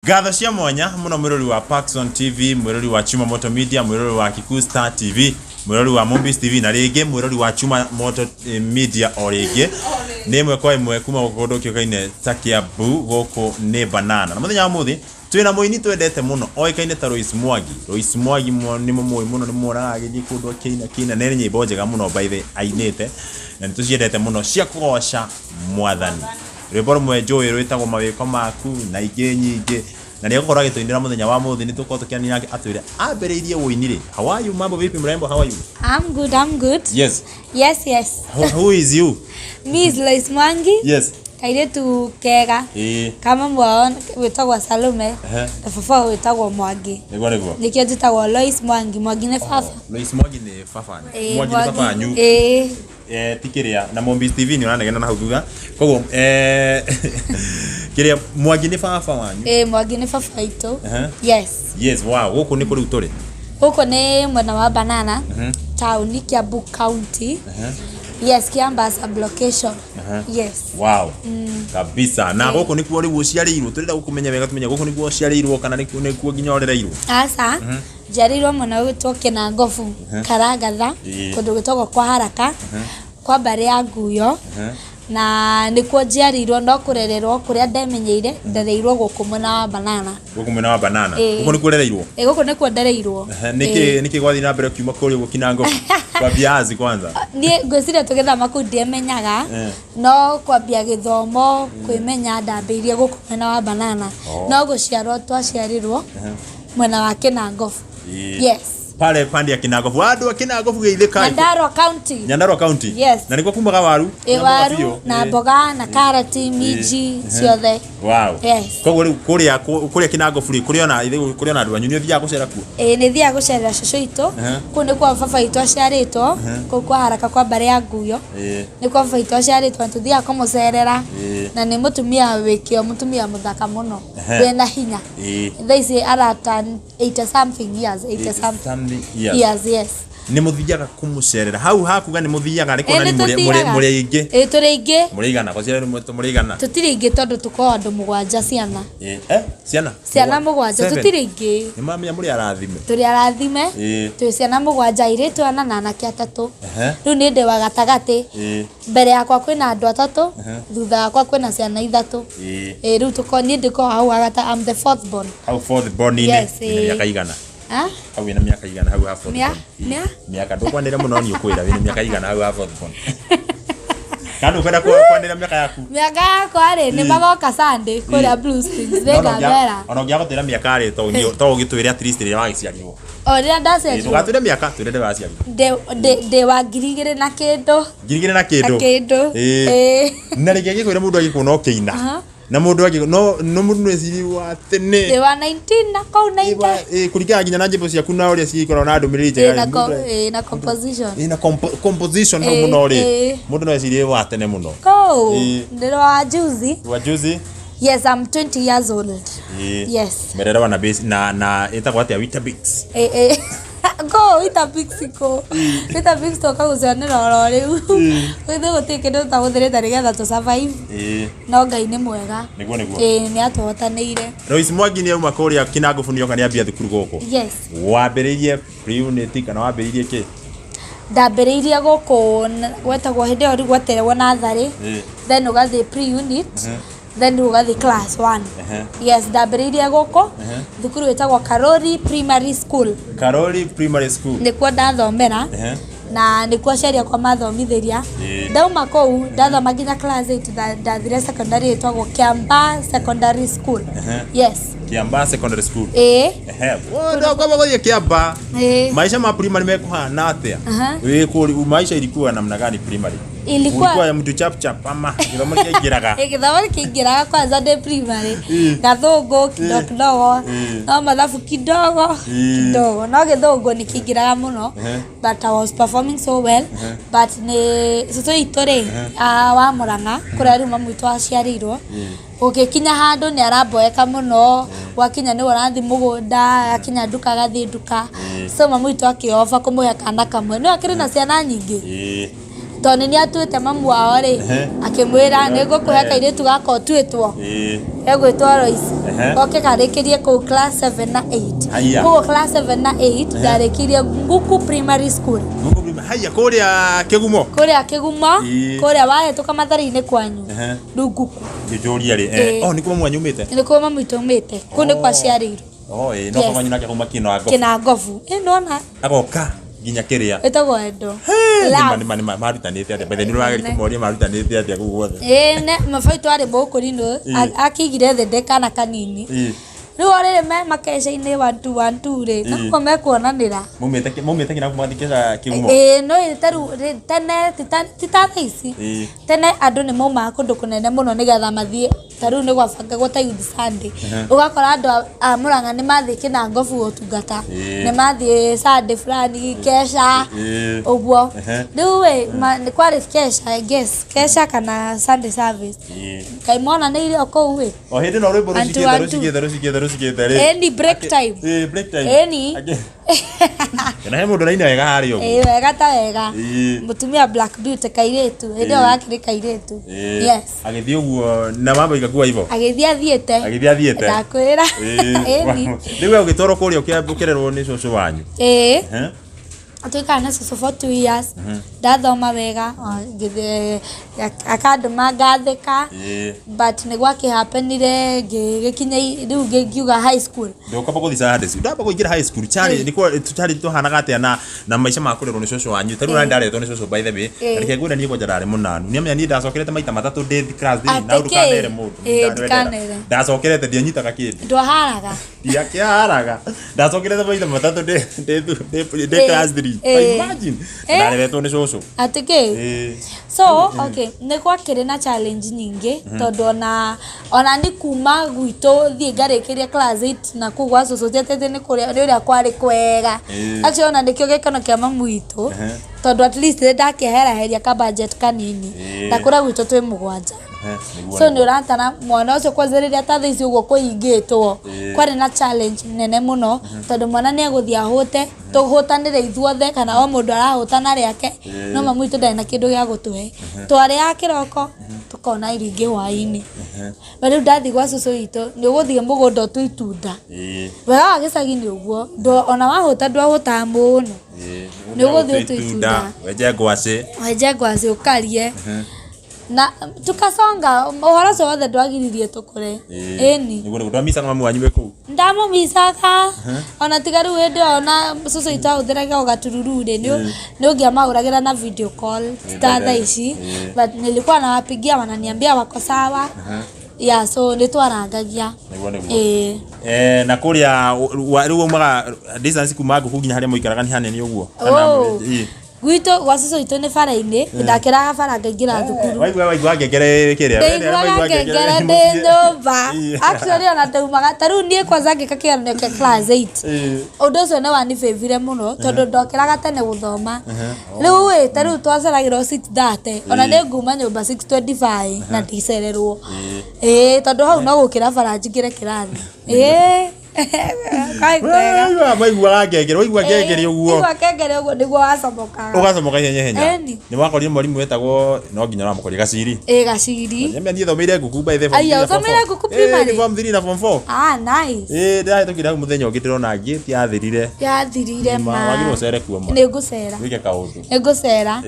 Ngatho cia mwanya muno mwirori wa Paxson TV, mwirori wa Chuma Moto Media, mwirori wa Kikuyu Star TV, mwirori wa Mombis TV na rĩngĩ mwirori wa Chuma Moto Media o rĩngĩ nĩ ĩmwe kwa ĩmwe kuma gũkũ kũndũ kĩũkaine ta Kiambu gũkũ nĩ Banana. Na mũthenya wa mũthĩ twĩna mũini twendete mũno oĩkaine ta Lois Mwangi. Lois Mwangi nĩ mũmũĩ mũno, nĩ muonaga agĩthiĩ kũndũ akĩina kĩina, na nĩ nyĩmbo njega mũno by the ainĩte na nĩ tũciendete mũno cia kũgoca Mwathani. Rwĩmbo rũmwe njũĩ rwĩtagwo Mawĩko Maku na ingĩ nyingĩ. Na nĩ egũkorwo agĩtũinĩra mũthenya wa mũthĩ, nĩ tũgũkorwo tũkĩaranĩria nake atwĩre ambĩrĩirie ũini rĩ. How are you? Mambo vipi mrembo? How are you? I'm good, I'm good. Yes. Yes. Who is you? Me is Lois Mwangi. Yes. Kairĩtu kega. Kama mwao wĩtagwo Salome. Na baba wĩtagwo Mwangi. Nĩguo nĩguo. Nĩkĩo njĩtagwo Lois Mwangi. Mwangi nĩ baba. Lois Mwangi nĩ baba. Mwangi nĩ baba wanyu. Ti kĩrĩa na Mombis TV nĩ ũranegena na hau thutha. Koguo kĩrĩa Mwangi nĩ baba wanyu. Ĩĩ, Mwangi nĩ baba witũ. Yes. Yes, wow, gũkũ nĩ kũ rĩu tũrĩ? Gũkũ nĩ mwena wa Banana, taũni Kiambu County. Yes, Kiambaa sub location. Yes. Wow. Kabisa. Na gũkũ nĩkuo rĩu ũciarĩirwo? Tũrenda gũkũmenya wega tũmenye gũkũ nĩkuo ũciarĩirwo kana nĩkuo nginya ũrereirwo? Aca. Njiarĩirwo mwena ũgwĩtwo Kĩnangobu, Karangatha, kũndũ gwĩtagwo kwa Haraka, kwa mbarĩ ya Nguyo, na nĩkuo njiarĩirwo no kũrererwo kũrĩa ndemenyeire, ndereirwo gũkũ mwena wa Banana. Gũkũ mwena wa Banana. Gũkũ nĩkuo ũrereirwo? Ĩĩ, gũkũ nĩkuo ndereirwo. Nĩkĩ gwathiĩ na mbere ũkiuma kũrĩa ũguo Kinangobu? Kwa viazi kwanza. Niĩ ngwĩciria tũgĩthama kũu ndiemenyaga, no kwambia gĩthomo kwĩmenya ndambĩirie gũkũ mwena wa Banana. No gũciarwo twaciarirwo mwena wa Kinangofu. Yes. Pale pande ya Kinangofu. Andũ a Kinangofu geithĩkai. Nyandarua County. Nyandarua County. Yes. Na nĩkuo kumaga waru. Ĩ Na mboga waru biũ. na mboga na karati, minji ciothe. Wow. Yes. Koguo rĩu kũrĩa Kinangofu rĩ, kũrĩ ona kũrĩ ona andũ anyu, nĩ ũthiaga gũcera kuo? Ĩĩ nĩ thiaga gũcerera cũcũ witũ. Kũu nĩkuo baba witũ aciarĩtwo, kũu kwa Haraka kwa mbarĩ ya Nguyo. Nĩkuo baba witũ aciarĩtwo na tũthiaga kũmũcerera. Na nĩ mũtumia wĩ kĩo, mũtumia mũthaka mũno, wĩna hinya. Thaa ici ara turn 80 something years, 80 something Something years. years, yes. Nĩ mũthiaga kũmũcerera hau hakuga nĩ mũthiaga rĩ Ĩĩ, kuonania nĩ tũthiaga. mũrĩ aingĩ. Ĩĩ, tũrĩ aingĩ. Mũrĩ igana, kwa ciana mũrĩ igana. Tũtirĩ aingĩ tondũ tũkoragwo andũ mũgwanja ciana. Ciana? Ciana mũgwanja, Seven. tũtirĩ aingĩ. Nĩ mamenya mũrĩ arathime. Tũrĩ arathime. Twĩ ciana mũgwanja, airĩtu ana na anake atatũ. Rĩu niĩ ndĩ wa gatagatĩ. Mbere yakwa kwĩna andũ atatũ, thutha wakwa kwĩna ciana ithatũ. Ĩĩ, rĩu tũkoragwo, niĩ ndĩkoragwo hau wa gata, I'm the fourth born. Hau fourth born inĩ, Yes, wĩna ĩĩ. mĩaka igana? Ha? Hau wĩna mĩaka igana hau ha fourth born? Mĩa? Mĩaka, ndũkwanĩrĩra mũno nĩ ũkwĩra wĩna mĩaka igana hau ha fourth born. Kana ndũkwenda kwanĩrĩra mĩaka yaku? Mĩaka yakwa rĩ, nĩ magoka Sunday kũrĩa Blue Springs, nĩngamera. Ona ũngĩaga gũtwĩra mĩaka rĩ, to ũgĩtwĩre at least rĩrĩa wagĩciarirwo. O rĩrĩa ndaciarirwo. Ndũgatwĩre mĩaka, twĩre rĩrĩa waciarirwo. Ndĩ wa ngiri igĩrĩ na kĩndũ. Ngiri igĩrĩ na kĩndũ. Na kĩndũ. Ĩĩ. Na rĩngĩ angĩkwĩra mũndũ agĩkuona ũkĩina. Na mũndũ angĩ no no mũndũ no ecirie wa tene. Ndĩ wa 19 na kũu 90. Ĩĩ, kũringana nginya na nyĩmbo ciaku na ũrĩa cigĩkoragwo na ndũmĩrĩri njega. Ĩĩ, na composition. Ĩĩ, na composition hau mũno rĩ. Mũndũ no ecirie wa tene mũno. Kũu. Ndĩ wa juzi. Wa juzi. Yes, I'm 20 years old. Yes. Mererawa na base na ĩtagwo atĩa Weetabix. Ĩĩ. Go Weetabix ko. Weetabix toka gũcionera oro rĩu. Ithuĩ gũtirĩ kĩndũ tũtahũthĩrĩte nĩgetha tũ survive. No Ngai nĩ mwega. Nĩguo nĩguo. Ĩĩ, nĩ atũhotanĩire. Lois Mwangi nĩ auma kũrĩa Kinangobu nĩoka nĩambia thukuru gũkũ. Yes. Wambĩrĩirie pre-unit kana wambĩrĩirie kĩ? Ndambĩrĩirie gũkũ gwetagwo hĩndĩ ĩyo rĩu gweteragwo natharĩ. Then ũgathiĩ pre-unit. Then rĩu ũgathiĩ class 1. Yes, ndambĩrĩirie gũkũ thukuru ĩtagwo Karori Primary School. Karori Primary School. Nĩkuo ndathomera. Na nĩkuo aciari akwa mathomithĩria. Ndauma kũu ndathoma nginya class 8, ndathire secondary ĩtagwo Kiambaa Secondary School. Yes. Kiambaa Secondary School. Ĩĩ. Kwamba gũthiĩ Kiambaa. Ĩĩ. Maisha ma primary mekuhana atĩa? Wĩ kũrĩ maisha ilikuwa namna gani primary? Ilikuwa Ulikuwa ya mtu chap chap ama gĩthomo kĩaingĩraga? Gĩthomo kĩingĩraga kwanza ndĩ primary. Gathũngũ kidogo kidogo. No mathabu kidogo kidogo. No gĩthũngũ nĩ kĩingĩraga mũno. But I was performing so well. But nĩ cũcũ witũ rĩ, wa Mũrang'a kũrĩa rĩu mami witũ aciarĩirwo. Gũgĩkinya handũ nĩ aramboeka mũno, gwakinya nĩwe ũrathiĩ mũgũnda, akinya nduka agathiĩ nduka. So mami witũ akĩoba kũmũhe kana kamwe. Nĩwe akĩrĩ na ciana nyingĩ. Tondũ nĩ atuĩte mamu wao rĩ, akĩmwĩra nĩ ngũkũhe kairĩtu gaka ũtuĩtwo, egwĩtwo Lois, goke karĩkĩrie kũu class 7 na 8. Haiya. Koguo class 7 na 8 ndarĩkĩirie Nguku Primary School. Nguku Primary. Haiya, kũrĩa Kĩgumo. Kũrĩa Kĩgumo, kũrĩa wahĩtũka Mathare-inĩ kwanyu, rĩu Nguku. Ngĩnjũria rĩ, oh, nĩkuo mamu wanyu aumĩte? Nĩkuo mamu witũ aumĩte, kũu nĩkuo aciarĩirwo. Oh, ĩĩ, no Yes. baba wanyu nake akauma Kĩnangobu. Kĩnangobu. Ĩ nĩwona? Agoka nginya kĩrĩa. Ĩtagwo wendo. Nĩma Love. nĩma nĩma marutanĩte atĩa? By the way, nĩũrageria kũmoria marutanĩte atĩa kũu guothe? Ĩĩ, baba witũ arĩ mũkũrinũ, akĩigire thĩ ndĩ kana kanini. Rĩu o rĩrĩ me makeca-inĩ 1 2 1 2 rĩ, nokuo mekuonanĩra. Maumĩte Kĩnangobu magathiĩ keca Kĩgumo? Ĩĩ, no ĩ ta rĩu tene ti ta thaa ici. Tene andũ nĩ maumaga kũndũ kũnene mũno nĩgetha mathiĩ, ta rĩu nĩ gwabangagwo ta Youth Sunday. Ũgakora andũ a Mũrang'a nĩ mathiĩ Kĩnangobu ũtungata, nĩ mathiĩ Sunday fulani keca, ũguo. Rĩu ĩ, kwarĩ keca, I guess, keca kana Sunday service. Kaĩ monanĩire o kũu ĩ. O hĩndĩ no rwĩmbo One two, rũcikĩte one two. rũcikĩte rũcikĩte rũcikĩte rĩ. Ĩni break time. Ĩĩ, break time. Ĩni. Kana he mũndũ ũraina wega harĩa ũguo. Ĩĩ, wega ta wega. Mũtumia Black Beauty kairĩtu, hĩndĩ ĩyo gakĩrĩ kairĩtu. Yes. Agĩthiĩ ũguo na mambo ikakuwa hivyo. Agĩthiĩ athiĩte. Agĩthiĩ athiĩte. Ndakwĩra. Ĩni. Rĩu we ũgĩtwarwo kũrĩa ũkĩrerwo nĩ cũcũ wanyu. Ĩĩ. Tũikara na cũcũ for 2 years. Ndathoma wega, akandũma ngathĩka. But nĩ gwakĩhapenire ngĩgĩkinya rĩu ngiuga high school. Ndũkamba gũthiĩ Sunday school. Ndamba kũingĩra high school. Charĩ nĩkuo tũtarĩ tũhanaga atĩa na maica ma kũrerwo nĩ cũcũ wanyu. Ta rĩu nani ndareretwo nĩ cũcũ by the way. Na reke ngwĩre niĩ kwanja ndarĩ mũnanu. Nĩamenya niĩ ndacokerete maita matatũ ndĩ class 3 na ndũkanere mũndũ. Ndikanere. Ndacokerete ndianyitaga kĩndũ. Ndwaharaga. Ndiakĩharaga. Ndacokerete maita matatũ ndĩ class 3. Imagine. Ndareretwo nĩ cũcũ. Atĩ kĩ? So, okay, nĩ gwakĩrĩ na challenge nyingĩ tondũ ona ni kuma gwitũ thiĩ ngarĩkĩria class 8 na kũu gwa cũcũ ti atĩ nĩ kũrĩa nĩ ũrĩa kwarĩ kwega. Actually ona nĩkĩo gĩkeno kĩa mamu witũ tondũ at least nĩ ndakĩeheraheria ka budget kanini na kũrĩa gwitũ twĩ mũgwanja. So nĩ ũratara mwana ũcio kwanza rĩrĩa ta thaa ici ũguo kũhingĩtwo, kwarĩ na challenge nene mũno tondũ mwana nĩ egũthiĩ ahũte, tũhũtanĩre ithuothe kana o mũndũ arahũtana rĩake, no mamu witũ ndarĩ na kĩndũ gĩa gũtũhe. Twarĩaga kĩroko tũkona irio ingĩ hwaĩ-inĩ. Na rĩu ndathiĩ gwa cũcũ witũ nĩ ũgũthiĩ mũgũnda ũtue itunda. Wega wa gĩcagi nĩ ũguo, ona wahũta ndwahũtaga mũno. Nĩ ũgũthiĩ ũtue itunda. Wenje ngwacĩ. Wenje ngwacĩ ũkarie. Na tukasonga ũhoro ũcio wothe ndwagiririe tũkũre. Ĩni. Nĩguo nĩguo ndwamicaga mamu wanyu wĩ kũu? Ndamũmicaga. Ona tiga rĩu hĩndĩ ĩyo ona cũcũ witũ ahũthĩraga o gatururu rĩ, nĩ ũngĩamahũragĩra na video call ta thaa ici. But nilikuwa nawapigia wananiambia wako sawa. Yeah, so nĩ twarangagia. Nĩguo nĩguo. Na kũrĩa rĩu waumaga distance kuma Nguku nginya harĩa mũikaraga nĩ hanene ũguo? Gwitũ gwa cũcũ witũ nĩ bara-inĩ, ndakĩraga bara ngaingĩra thukuru. Waigua ngengere kĩrĩa? Ndaiguaga ngengere ndĩ nyũmba. Actually ona ndaumaga, ta rĩu niĩ kwanza ngĩka kĩgeranio kĩa class 8. Ũndũ ũcio nĩ wanibĩbire mũno tondũ ndokĩraga tene gũthoma. Rĩu ĩ, ta rĩu twaceragĩrwo 6:30, ona nĩ nguma nyũmba 6:25 na ndicererwo. Ĩĩ, tondũ hau no gũkĩra bara njingĩre kĩrathi. Ĩĩ. Waiguaga ngengere, waigua ngengere ũguo. Waigua ngengere ũguo nĩguo wacomokaga. Ũgacomoka ihenya ihenya. Ĩni. Nĩ wakorire mwarimũ wetagwo no nginya ũramũkorire Gaciri. Ĩĩ, Gaciri. Niambia niĩ thomeire Nguku by the form Aya, 3 na form ũthomeire 4. Nguku primary? Ĩĩ, form 3 na form 4. Ah, nice. Ĩĩ, ndĩrahĩtũkire hau mũthenya ũngĩ ndĩrona gate yathirire. Yathirire ma. Wagĩrĩirwo ũcere kuo ma. Nĩ ngũcera. Wĩke kaũndũ. Nĩ ngũcera.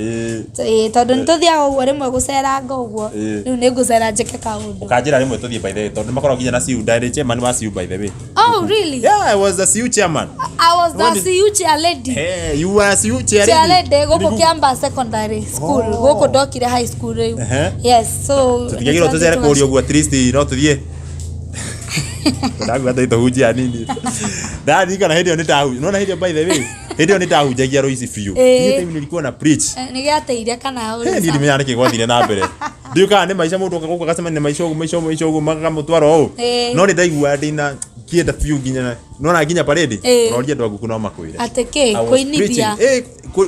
Ĩĩ, tondũ nĩ tũthiaga ũguo rĩmwe gũceranga ũguo. Rĩu nĩ ngũcera njĩke kaũndũ. Ũkanjĩra rĩmwe tũthiĩ by the way, tondũ nĩ makoragwo nginya na CU, ndarĩ chairman wa CU by the way. Oh, really? Yeah, I was the CU chairman. I was the CU chair lady. Hey, you were a CU chair Chair lady. lady gũkũ Kiambaa Secondary School. Gũkũ ndokire high school rĩu. Yes, so Tũtingĩagĩrwo tũcere kũũria ũguo at least no tũthiĩ. Ndaigua atĩ tũhunjia nini. Ndaririkana hĩndĩ ĩyo nĩ ndahunjia. Nĩwona hĩndĩ ĩyo by the way, hĩndĩ ĩyo nĩ ndahunjagia Rũici biũ. Niĩ time nilikuwa na preach. Nĩ gĩateire kana Niĩ ndimenyaga nĩkĩ gwathire na mbere. Ndiũĩ kana nĩ maica mũndũ oka gũkũ agacemania na maica ũguo maica ũguo maica ũguo makamũtwara ũũ. No nĩ ndaiguaga ndĩna ngĩenda biũ nginya nona nginya parade ũroria andũ a Nguku no makwĩre. Atĩ kĩ? Kũinithia.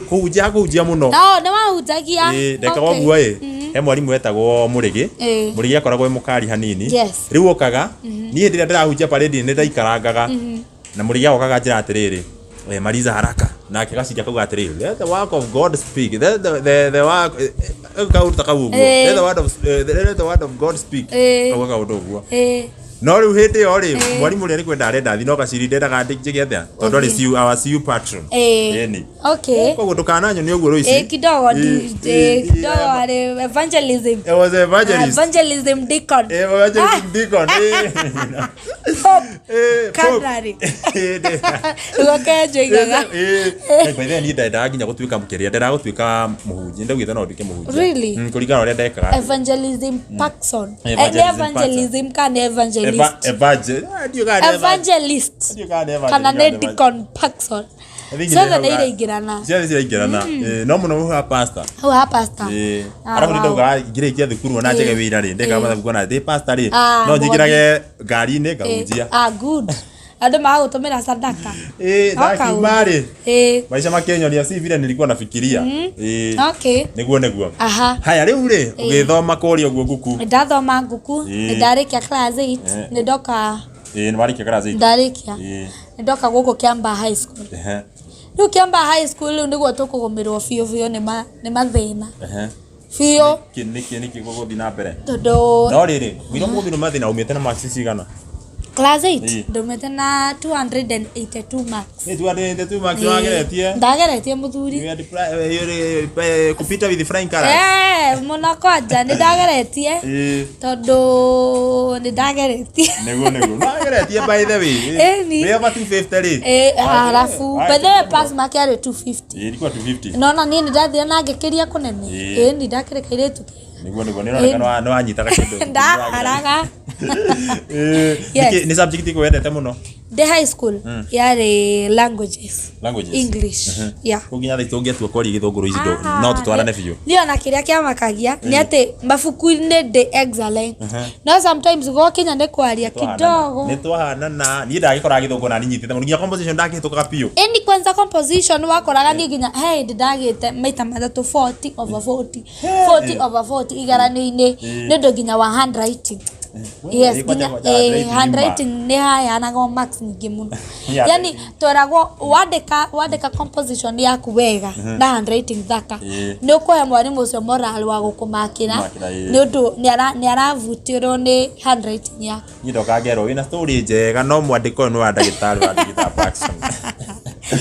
Kũhunjia kũhunjia mũno. No, nĩ wahunjagia. Ndekaga ũguo ĩ, he mwarimũ wetagwo Mũrĩgĩ. Mũrĩgĩ akoragwo e mũkari hanini. Rĩu okaga, niĩ hĩndĩ ĩrĩa ndĩrahunjia parade nĩ ndaikarangaga. Na Mũrĩgĩ agoka akanjĩra atĩrĩrĩ, Maliza haraka nake gaciri akauga atĩrĩrĩ, let the work of God speak, let the work kaũndũ ta kau ũguo. Let the word of let the word of God speak. Kauga kaũndũ ũguo. No rĩu hĩndĩ ĩyo rĩ, mwarimũ ũrĩa nĩ kwenda arenda thiĩ, no gaciri ndendaga njĩke atĩa, tondũ arĩ CU, our CU patron. Ĩni. Koguo ndũkananyone ũguo rũici. Kidogo kidogo arĩ evangelism. I was evangelist. Evangelism deacon. Evangelism deacon. Pope. Pope. Canary. Nĩguo kenjoigaga. By the way, niĩ ndendaga nginya gũtuĩka kĩrĩa, ndendaga gũtuĩka mũhunjia, ndaugĩte no nduĩke mũhunjia. Really? Kũringana na ũrĩa ndekaga. Evangelism Parkson. Evangelism Nĩ evangelism kana nĩ evangelist? Ndiũĩ kana nĩ Evangelist. ndiũĩ kana nĩ Kana nĩ evangelist. deacon Parkson. I think Ciothe nĩ nĩ iraingĩrana. Ciothe ciraingĩrana. No mũno mũha pastor. Hau ha pastor. Arabu wow. ndaugaga ngĩrĩkia thukuru ona njege wĩra rĩ, ndekaga mathabu kuona ndĩ pastor rĩ, no njingĩrage ngari-inĩ ngahunjia. Good. Andũ magagũtũmĩra sadaka. Eh, No ndakiuma rĩ, kaũndũ. maisha makĩnyonia si vile nilikuwa nafikiria. Nĩguo nĩguo. Haya rĩu rĩ, ũgĩthoma kũrĩa ũguo nguku. Ndathoma nguku, nĩ ndarĩkia class 8, nĩ ndoka. Nĩ warĩkia class 8. Ndarĩkia. Nĩ ndoka gũkũ Kiambaa High School. Rĩu Kiambaa High School rĩu nĩguo tũkũgũmĩrwo biũ biũ nĩ mathĩna. Biũ. Nĩkĩ nĩkĩ gũgũthiĩ na mbere? Tondũ No rĩrĩ, mũira mũgũmĩrwo mathĩna umĩte na marks cigana? Class 8 ndumĩte na 282 marks. Nĩ 282 marks wageretie. Ndageretie mũthuri. You had kupita with flying colors. Mũno kwanja nĩ ndageretie. Tondũ nĩ ndageretie. Nĩguo nĩguo. Wageretie by the way. Ĩni. Wĩ over 250 rĩ. Halafu by the way pass mark yarĩ 250. Ilikuwa 250. Nona niĩ nĩ ndathire na ngĩkĩria kũnene. Nĩ ndakĩrĩ kairĩtu kega. Nĩguo nĩguo nĩ ũroneka nĩ wanyitaga kĩndũ. Ndaharaga. Yes. Nĩ subject ĩrĩkũ wendete mũno? Ndĩ high school yarĩ languages. Languages. English. Yeah. Kũu nginya thaa ici tũngĩatua kwaria gĩthũngũrũ ici no tũtwarane biũ. Niĩ ona kĩrĩa kĩamakagia nĩ atĩ mabuku-inĩ ndĩ excellent. No sometimes gwakinya nĩ kwaria kidogo. Nĩ twahanana. Niĩ ndagĩkoraga gĩthũngũ na ninyitĩte mũno. Nginya composition ndakĩhĩtũkaga biũ. Ĩni kwanza composition wakoraga niĩ nginya he hĩndĩ ndagĩte maita matatũ 40 over 40. 40 over 40 igaranio-inĩ nĩ ũndũ nginya wa handwriting. Yes, Ĩĩ, kwanja nginya kwanja handwriting handwriting nĩ haheanagwo marks nyingĩ mũno. Yeah. Yani tweragwo wandĩka wandĩka composition yaku wega na handwriting thaka nĩ ũkũhe mwarimũ ũcio moral wa gũkũmakĩra Kũmakĩra, ĩĩ. nĩ ũndũ nĩ aravutirwo nĩ handwriting yaku. Niĩ ndoka ngerwo wĩna story njega no mwandĩko ũyũ nĩ wa ndagĩtarĩ wa Dr. Parkson.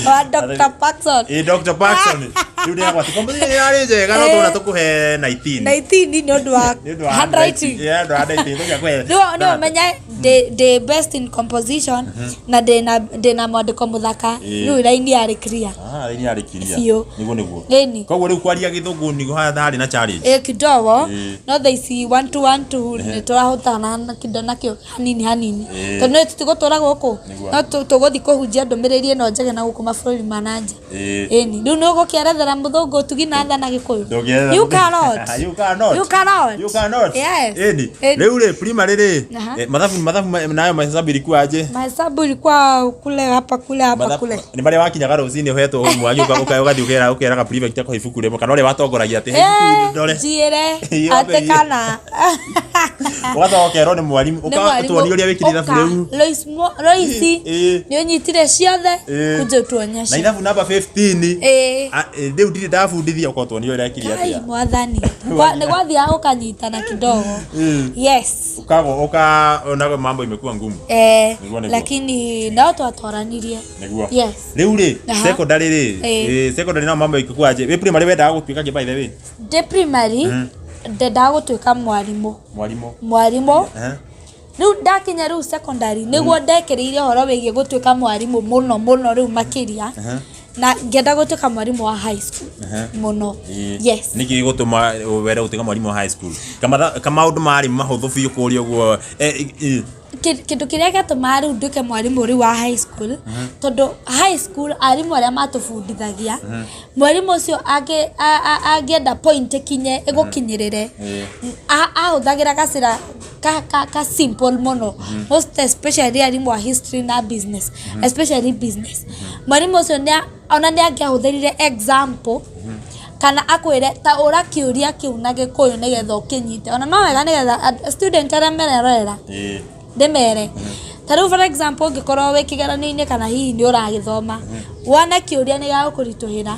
Wa Dr. Parkson. Dr. Parkson. Rĩu ndĩragwo atĩ composition ĩrarĩ njega no tũrona tũkũhe 19. 19 nĩ ũndũ wa Nĩ ũndũ wa handwriting. Yeah, ũndũ wa handwriting tũngĩakũhe. Nĩ ũmenye ndĩ best in composition na ndĩna mwandĩko mũthaka. Rĩu raini yarĩ clear. Raini yarĩ clear. Biũ. Nĩguo nĩguo. Ĩni. Koguo rĩu kwaria gĩthũngũ nĩguo harĩ na challenge. Kidogo no thaa ici 1 2 1 2 nĩ tũrahotana na kĩndo nakĩo hanini hanini. Tondũ nĩ tũtigũtũra gũkũ. No tũgũthiĩ kũhunjia ndũmĩrĩri ĩno njega na gũkũ mabũrũri ma na nja. Ĩni. Rĩu nĩ ũgũkĩerethera mũthũngũ ũtugi na tha na gĩkũyũ. Ndũngĩerethera You mũthũngũ. cannot. You cannot. You cannot. You cannot. Yes. Ĩni. Ĩni. Rĩu rĩ primary rĩ, mathabu nayo mahesabu ilikuwa aje? Mahesabu ilikuwa kule hapa kule hapa Mathabu- kule. Nĩ marĩa wakinyaga rũcinĩ ũhetwo homework ũgathiĩ ũkeraga prefect akũhe ibuku rĩmwe kana ũrĩa watongoragia atĩ he ibuku ndore. Njĩre Ĩĩ, atĩ wambe- kana. Ũgacoka ũkerwo nĩ mwarimũ, Nĩ mwarimũ, ũtuonie ũrĩa wĩkire ithabu ũka, rĩu. Loisi, nĩ ũnyitire ciothe, kuja ũtuonyeshe. Na ithabu namba 15. Rĩu ndirĩ ndabundithia ũka ũtuonie ũrĩa wekire Kai atĩa. mwathani. Nĩ gwathiaga ũkanyitana kidogo. Yes. Ũkagwo ũka ona mambo imekuwa ngumu. Nĩguo, nĩguo. Lakini no twatoranirie. Nĩguo. Yes. Rĩu rĩ, secondary rĩ, secondary nao mambo ikuwa aje? Wĩ primary wendaga gũtuĩka kĩ by the way? Ndĩ primary ndendaga gũtuĩka mwarimũ. Mwarimũ. Mwarimũ. Rĩu ndakinya rĩu secondary nĩguo ndekĩrĩire ũhoro wĩgiĩ gũtuĩka mwarimũ mũno mũno rĩu makĩria. Na ngĩenda gũtuĩka mwarimũ wa high school mũno. Yes. Nĩkĩ gĩgũtũma wende gũtuĩka mwarimũ wa high school? Kamaũndũ marĩ mahũthũ biũ kũrĩa ũguo. Kĩndũ kĩrĩa gĩatũmaga rĩu nduĩke mwarimũ rĩu wa high school, tondũ high school arimũ arĩa matũbundithagia, mwarimũ ũcio angĩenda point ĩkinye ĩgũkinyĩrĩre, ahũthagĩra gacĩra ka simple mũno, most especially arimũ a history na business, especially business. Mwarimũ ũcio ona nĩ angĩahũthĩrire example, kana akwĩre ta ũra kĩũria kĩu na gĩkũyũ nĩgetha ũkĩnyite. Ona no wega nĩgetha student arĩa mererorera ndĩmere. Ta rĩu for example ũngĩkorwo wĩ kĩgeranio-inĩ kana hihi nĩ ũragĩthoma, Wone kĩũria nĩ gĩagũkũritũhĩra,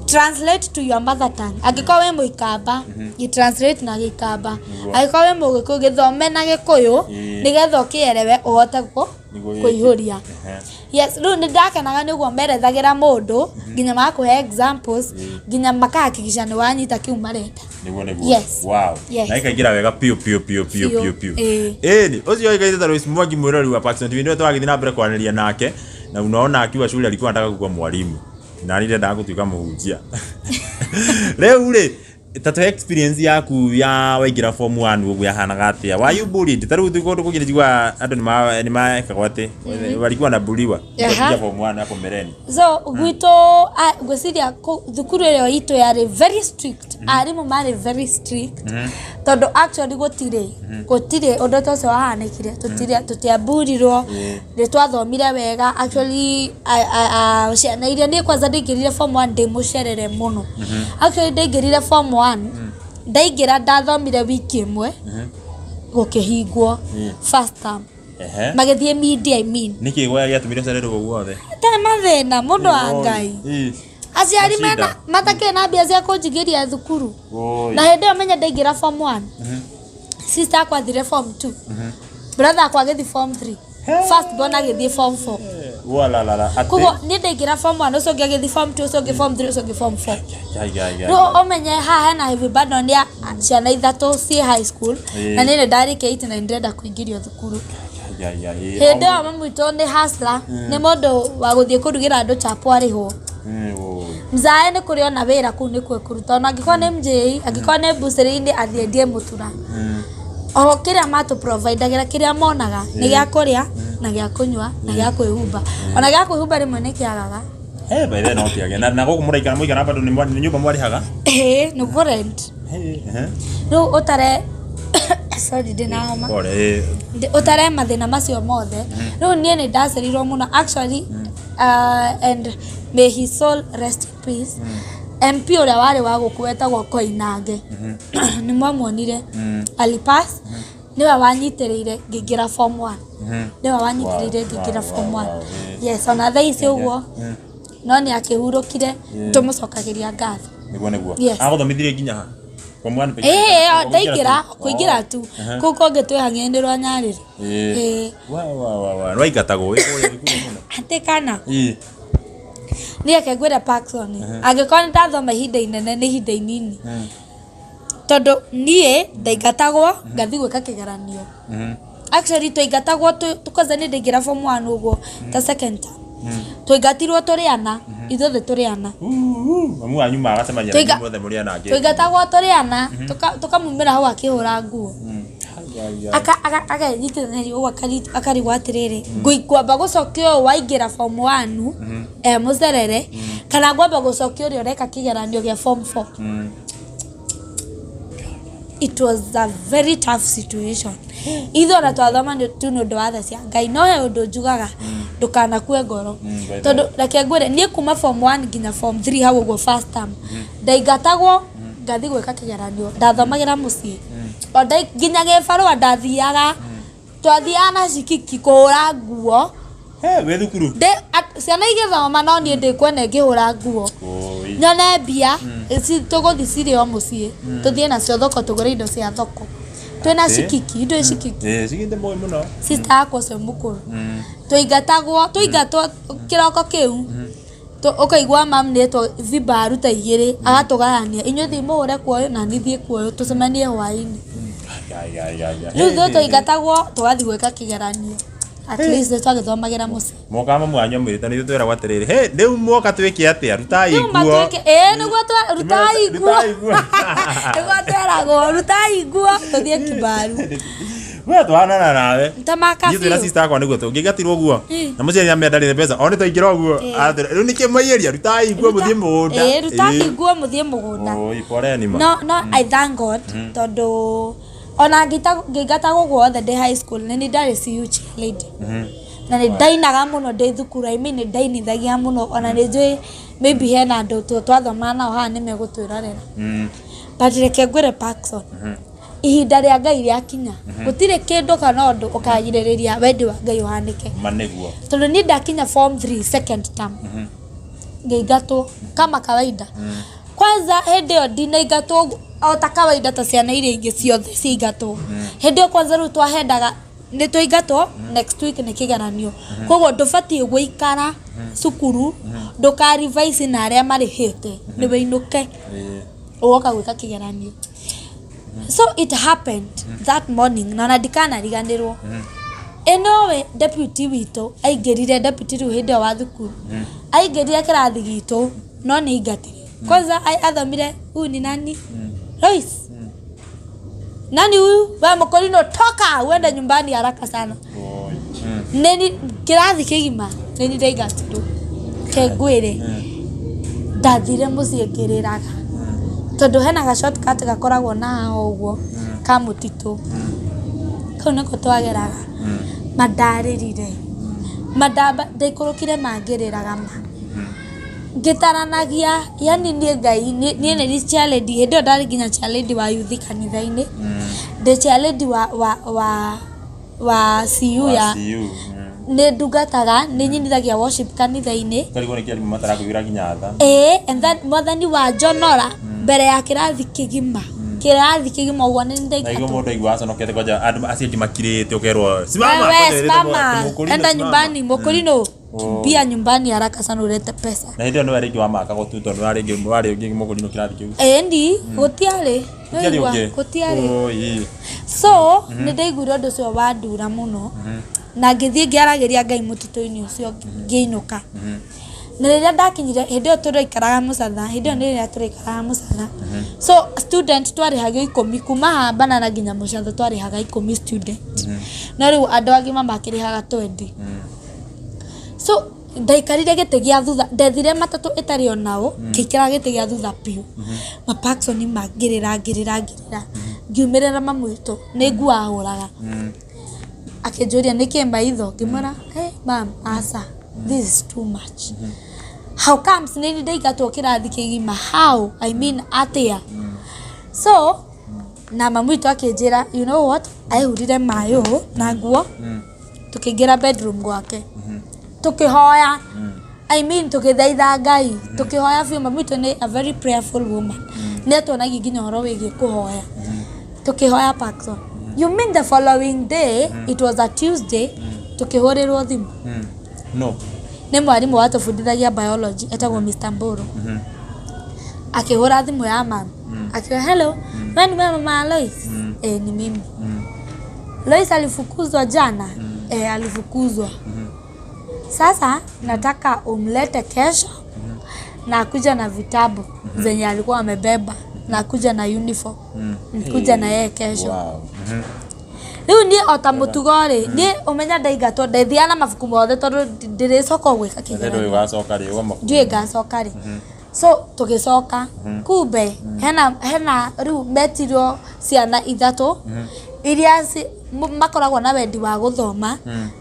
translate to your mother tongue. Angĩkorwo wĩ Mũikamba, gĩ translate na Gĩikamba. Angĩkorwo wĩ Mũgĩkũyũ, gĩthome na Gĩkũyũ, nĩgetha ũkĩerewe ũhote Nĩguo wĩke. kũihũria. Yes, rĩu nĩ ndakenaga nĩ ũguo merethagĩra mũndũ, nginya magakũhe examples, nginya makahakikisha nĩ wanyita kĩu marenda. Niguo niguo. Yes. Wow. Yes. Na ikaingĩra wega piũ piũ piũ piũ Biũ. piũ piũ. Ĩĩ. Ĩni, ũcio oĩkaine ta Lois Mwangi, mwĩrori wa Paxson TV, nĩwe tũragĩthiĩ na mbere kwaranĩria nake, na unaona akiwa shule alikuwa anataka kuwa mwalimu na niĩ ndendaga gũtuĩka mũhunjia. Rĩu rĩ, ta tũhe experience yaku ya waingĩra form 1 ũguo, yahanaga atĩa? Were you bullied? Ta rĩu kũndũ kũngĩ nĩnjiguaga andũ nĩmekagwo atĩ walikuwa wanabuliwa kuingia form 1 hapo mbeleni. So gwitũ, ngwĩciria thukuru ĩyo itũ yarĩ very strict. Arimũ marĩ very strict, tondũ actually gũtirĩ ũndũ ta ũcio wahanĩkire. Tũtiamburirwo, nĩ twathomire wega. Actually, ciana iria, niĩ kwanza ndaingĩrire form 1 ndĩ mũcerere mũno. Actually, ndaingĩrire form 1, ndaingĩra ndathomire wiki ĩmwe, gũkĩhingwo first term. Magĩthiĩ media, I mean. Nĩkĩ gĩatũmire ũcererwo guothe? Te mathĩna, mũndũ wa Ngai. Aciari Mashida. mena matakĩrĩ na mbia cia kũnjingĩria thukuru. Oi. Na hĩndĩ ĩyo menya ndaingĩra form 1, sister akwa athire form 2, brother akwa agĩthiĩ form 3, first born agĩthiĩ form 4. Walalala. Atĩ. Koguo niĩ ndaingĩra form 1, ũcio ũngĩ agĩthiĩ form 2, ũcio ũngĩ form 3, ũcio ũngĩ form 4. Gai, gai, gai. Rĩu ũmenye haha hena heavy burden ya ciana ithatũ ciĩ high school, na niĩ nĩ ndarĩkia 8 na nĩ ndĩrenda kũingĩrio thukuru. Gai, gai, gai. Hĩndĩ ĩyo mami witũ nĩ hustler, nĩ mũndũ wa gũthiĩ kũrugĩra andũ chapo arĩhwo. Oi. Mzae nĩ kũrĩ ona wĩra kũu nĩkuo kũruta, ona angĩkorwo nĩ mjei, angĩkorwo nĩ mbucĩrĩ-inĩ, athiĩ endie mũtura. Oho kĩrĩa matũ providagĩra, kĩrĩa monaga nĩ gĩa kũrĩa na gĩa kũnyua na gĩa kwĩhumba. Ona gĩa kwĩhumba rĩmwe nĩ kĩagaga. Eh, by then no kĩage. Na gũkũ mũraikara, mũikara bado nĩ nyũmba mwarĩhaga? Ĩĩ, nĩ kũ rent. Rĩu ũtare, sorry, ndĩna homa. Pole. Ũtare mathĩna macio mothe. Rĩu niĩ nĩ ndacerirwo mũno actually, and may his soul rest in peace, MP ũrĩa warĩ wa gũkũ wetagwo Koinange, nĩ mwamuonire alipass, nĩwe wanyitĩrĩire ngĩingĩra form 1, nĩwe wanyitĩrĩire ngĩingĩra form 1. Yes, ona thaa ici ũguo no nĩ akĩhurũkire, tũmũcokagĩria ngatho. Niguo niguo. Yes. Agũthomithirie nginya ha? Form 1 peke? Ĩĩ, ndaingĩra tu. kũingĩra tu kũu kũngĩ twĩhang'e-inĩ rwa Nyarĩrĩ. Ĩĩ. Wa wa wa wa. Nĩwaingatagwo wĩ kũrĩa thukuru mũno? Atĩ kana niĩ reke ngwĩre Parkson, angĩkorwo nĩ ndathoma ihinda inene, nĩ ihinda inini, tondũ niĩ ndaingatagwo ngathiĩ gwĩka kĩgeranio. Actually, twaingatagwo kwanza nĩ ndaingĩra form 1 ũguo ta second term, twaingatirwo tũrĩ ana, ithuothe tũrĩ ana. Mamu wanyu magacemania na inyuĩ mothe mũrĩ ana angĩ. Twaingatagwo tũrĩ ana, tũkamumĩra hau akĩhũra nguo. Akenyitithania ũguo, akarigwo atĩrĩrĩ, ngwamba gũcokia ũyũ waingĩra form 1 e mũcerere, kana ngwamba gũcokia ũrĩa ũreka kĩgeranio gĩa form 4? It was a very tough situation. Ithuĩ ona twathoma tu nĩ ũndũ wa tha cia Ngai. No he ũndũ njugaga, ndũkanakue ngoro. By the Tondũ reke ngwĩre, niĩ kuma form 1 nginya form 3 hau ũguo first term, ndaingatagwo ngathiĩ gwĩka kĩgeranio, ndathomagĩra mũciĩ. O nginya gĩbarũa ndathiaga, twathiaga na cikiki kũhũra nguo. He, wĩ thukuru? Ciana igĩthoma, no niĩ ndĩkuona ngĩhũra nguo. Oi. Nyone mbia tũgũthiĩ cirĩ o mũciĩ, tũthiĩ nacio thoko tũgũre indo cia thoko twĩna Atĩ? cikiki, indo cikiki. Ĩĩ, cikiki nĩ mũĩ mũno. Sister yakwa ũcio mũkũrũ, tũingatagwo, tũingatwo kĩroko kĩu, ũkaigua mam nĩetwo vibaru ta igĩrĩ, agatũgayania, inyuĩ thiĩ mũhũre kuoyo na niĩ thiĩ kuoyo, tũcemanie hwaĩ-inĩ. Gai, gai, gai, gai. Rĩu ithuĩ tũingatagwo tũgathiĩ gwĩka kĩgeranio. At least nĩ twagĩthomagĩra mũciĩ. Moka mamu wanyu amwĩrĩte nĩ ithuĩ tweragwo atĩrĩrĩ, "Hey, rĩu mwoka twĩke atĩa? Rutai Rĩu nguo." matuĩke ĩĩ nĩguo rutai nguo. Rutai nguo. Nĩguo tweragwo rutai nguo tũthiĩ kibaru. We twanana nawe. Tamaka Ithuĩ na biũ. sister akwa nĩguo tũngĩgatirwo ũguo. Na mũciari amenya ndarĩ na mbeca. O nĩ twaingĩra ũguo. Atĩrĩ, rĩu nĩkĩ mwaiyĩria? Rutai nguo mũthiĩ mũgũnda. Ĩĩ, rutai nguo mũthiĩ mũgũnda. Oi, poleni ma. No I thank God, tondũ ona ngĩingatagwo guothe ndĩ high school, nĩ niĩ ndarĩ CU lady na nĩ ndainaga mũno ndĩ thukuru. I mean, nĩ ndainithagia mũno. Ona nĩ njũĩ maybe hena andũ twathomaga nao haha nĩ megũtwĩrorera. But reke ngwĩre Parkson, Ihinda rĩa Ngai rĩakinya, gũtirĩ kĩndũ kana ũndũ ũkagirĩrĩria wendi wa Ngai ũhanĩke. Ma nĩguo. Tondũ niĩ ndakinya form 3 second term, ngĩingatwo kama kawaida. Kwanza hĩndĩ ĩyo ndinaingatwo o ta kawaida ta ciana iria ingĩ ciothe ciaingatwo. Hĩndĩ ĩyo kwanza rĩu twahendaga nĩ twaingatwo, next week nĩ kĩgeranio, koguo ndũbatiĩ gũikara cukuru, ndũka revise na arĩa marĩhĩte, nĩ wĩinũke ũgoka gwĩka kĩgeranio. So it happened that morning, na ona ndikanariganĩrwo. Ĩnowe deputy witũ aingĩrire, deputy rĩu hĩndĩ ĩyo wa thukuru aingĩrire kĩrathi gitũ, no nĩ aingatire. Kwanza athomire, "Huyu ni nani? Lois? Nani huyu? We Mũkũrinũ, toka uende nyumbani haraka sana." Oi. Nĩni kĩrathi kĩgima nĩni ndaingatirwo. Kengwĩre, ndathire mũciĩ ngĩrĩraga, tondũ hena ga shortcut gakoragwo na haha ũguo ka mũtitũ, kau nĩko twageraga. Ma ndarĩrire, ma ndamba ndaikũrũkire, ma ngĩrĩraga, ma ngĩtaranagia, yani niĩ Ngai niĩ nĩ chairlady hĩndĩ ĩyo, ndarĩ nginya chairlady wa youth kanitha-inĩ, ndĩ chairlady wa CU ya CU. Nĩ ndungataga, nĩ nyinithagia worship kanitha-inĩ. Ũkarigwo nĩkĩ arimũ matarakũiguĩra nginya tha. Ĩĩ, and then Mwathani wa njonora mbere ya kĩrathi kĩgima, kĩrathi kĩgima ũguo nĩ Na iguo ndaingatwo. Mũndũ aigua aconokete, kwanja andũ acio angĩ makirĩte, ũkerwo simama. Wewe Kwanja wĩrĩtwo simama, atĩ Mũkũrinũ, enda simama. nyumbani, Mũkũrinũ, kimbia nyumbani haraka sana ulete pesa. Na hĩndĩ ĩyo nĩwe rĩngĩ wamakaga tu, tondũ warĩ rĩngĩ warĩ ũngĩ Mũkũrinũ kĩrathi kĩu. Ĩndi gũtiarĩ. Gũtiarĩ Nĩwaigua? ũngĩ? Gũtiarĩ. Oi. So nĩ ndaiguire ũndũ ũcio wandura mũno, na ngĩthiĩ ngĩaragĩria Ngai mũtitũ-inĩ ũcio ngĩinũka. Na rĩrĩa ndakinyire, hĩndĩ ĩyo tũraikaraga Mũcatha, hĩndĩ ĩyo nĩ rĩrĩa tũraikaraga Mũcatha, so student twarĩhagio 10 kuma haha Banana nginya Mũcatha, twarĩhaga 10 student, no rĩu andũ agima makĩrĩhaga 20. So ndaikarire gĩtĩ gĩa thutha, ndethire matatũ ĩtarĩ onao, ngĩikara gĩtĩ gĩa thutha biũ. Ma Parkson mangĩrĩra, ngĩrĩra, ngĩrĩra, ngiumĩrĩra mamu witũ, nĩ nguo ahũraga, akĩnjũria nĩkĩ maitho. Ngĩmwĩra, "Hey, mam, aca, this is too much. How comes nĩ ndaingatwo kĩrathi kĩgima? How? I mean, atĩa?" So na mamu witũ akĩnjĩra, "You know what?" Aihurire maĩ ũũ na nguo, tũkĩingĩra bedroom gwake, tũkĩhoya, I mean, tũkĩthaitha Ngai, tũkĩhoya biũ. Mamu witũ nĩ a very prayerful woman, nĩ atuonagia nginya ũhoro wĩgiĩ kũhoya. Tũkĩhoya, Parkson. You mean the following day, it was a Tuesday, tũkĩhũrĩrwo thimũ No. Nĩ mwarimũ watũbundithagia biology etagwo Mr. Mburu. Akĩhũra thimũ ya mami, akiwa, "Hello, wewe ni mama Lois?" "Eh, ni mimi." "Lois alifukuzwa jana?" "Eh, alifukuzwa. Sasa nataka umlete kesho na akuja na vitabu zenye alikuwa amebeba na akuja na uniform, nikuja na yeye kesho." Wow. Rĩu niĩ o ta mũtugo rĩ, niĩ ũmenya ndaingatwo ndethiaga na mabuku mothe, tondũ ndĩrĩcoka gwĩka Ndũĩ kĩgeranio. ũgacoka rĩ ũgama. Ndiũĩ ngacoka rĩ. So tũgĩcoka, kumbe hena rĩu metirwo ciana ithatũ iria makoragwo na wendi wa gũthoma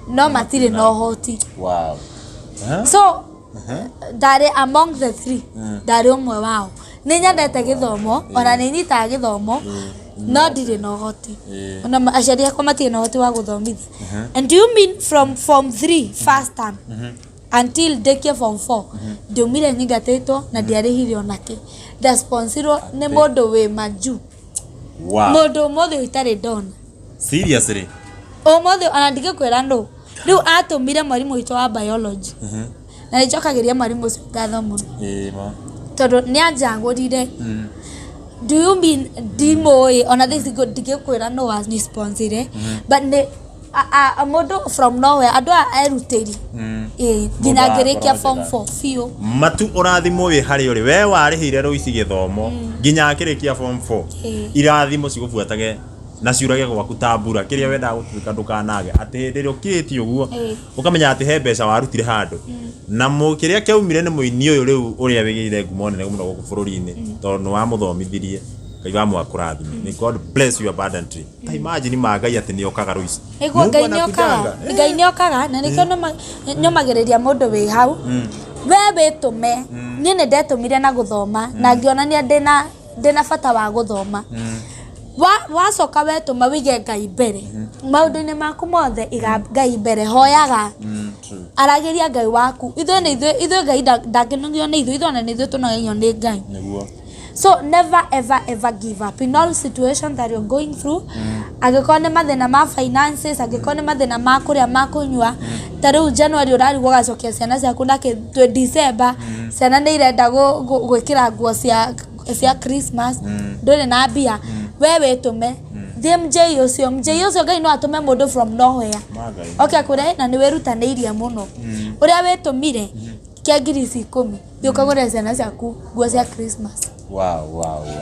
no matirĩ na ũhoti. Wow. Huh? So ndarĩ among the three, ndarĩ ũmwe wao. Nĩ nyendete gĩthomo, ona nĩ nyitaga gĩthomo, no ndirĩ na ũhoti. Ona aciari akwa matirĩ na ũhoti wa gũthomithia. And do you mean from form 3 first term until ndĩkie form 4, ndiumire nyingatĩtwo na ndiarĩhire onakĩ. Ndasponsirwo nĩ mũndũ wĩ majuu. Mũndũ ũmũthĩ itarĩ ndona. Seriously? Ũmũthĩ ona ndingĩkwĩra nũ. Rĩu atũmire mwarimũ witũ wa biology, na nĩnjokagĩria mwarimũ ũcio ngatho mũno, Ĩĩ ma. Tondũ nĩ anjagũrire. Do you mean ndimũĩ ona thaa ici ndingĩkwĩra nũ wanisponsire, but nĩ mũndũ from nowhere, andũ aya erutĩri. Ĩĩ, nginya Mũndũ wa ngĩrĩkia ngoro form njega. 4 biũ. Matu ũrathimwo wĩ harĩa ũrĩ, we warĩhĩire rũici gĩthomo nginya akĩrĩkia form 4. Irathimo cigũbuatage na ciurage gwaku ta mbura. Kĩrĩa wendaga gũtuĩka ndũkanage, atĩ hĩndĩ ĩrĩa ũkirĩtie ũguo, ũkamenya atĩ he mbeca warutire handũ, na kĩrĩa kĩaumire nĩ mũini ũyũ rĩu ũrĩa wĩgĩire ngumo nene mũno gũkũ bũrũri-inĩ, tondũ nĩ wamũthomithirie. Ngai wa mwakũrathime. May God bless you abundantly. Ta imagine, ma Ngai atĩ nĩ okaga rũici. Nĩguo. Mungu Ngai nĩ okaga. anakujanga. Ngai nĩ okaga, na nĩkĩo nyũmagĩrĩria mũndũ wĩ hau, we wĩtũme. Niĩ nĩ ndetũmire na gũthoma, na ngĩonania ndĩna bata wa gũthoma. Wacoka wetũma wĩige Ngai mbere maũndũ-inĩ maku mothe, iga Ngai mbere, hoyaga, True. Aragĩria Ngai waku. Ithuĩ nĩ ithuĩ, ithuĩ Ngai ndangĩnogio nĩ ithuĩ, ithuĩ ona nĩ ithuĩ tũnogagio nĩ Ngai. So never ever ever give up in all situation that you're going through. Angĩkorwo nĩ mathĩna ma finances, angĩkorwo nĩ mathĩna ma kũrĩa, ma kũnyua, ta rĩu January ũrarigwo ũgacokia ciana ciaku nakĩ, twĩ December, ciana nĩ irenda gwĩkĩra nguo cia Christmas, ndũrĩ na mbia, we wĩtũme, thiĩ mjei ũcio, mjei ũcio Ngai no atũme mũndũ from nowhere. Ma Ngai. Okay, akwĩre na nĩ wĩrutanĩirie mũno ũrĩa wĩtũmire, kĩa ngiri ici 10, thiĩ ũkagũrĩre ciana ciaku nguo cia Christmas.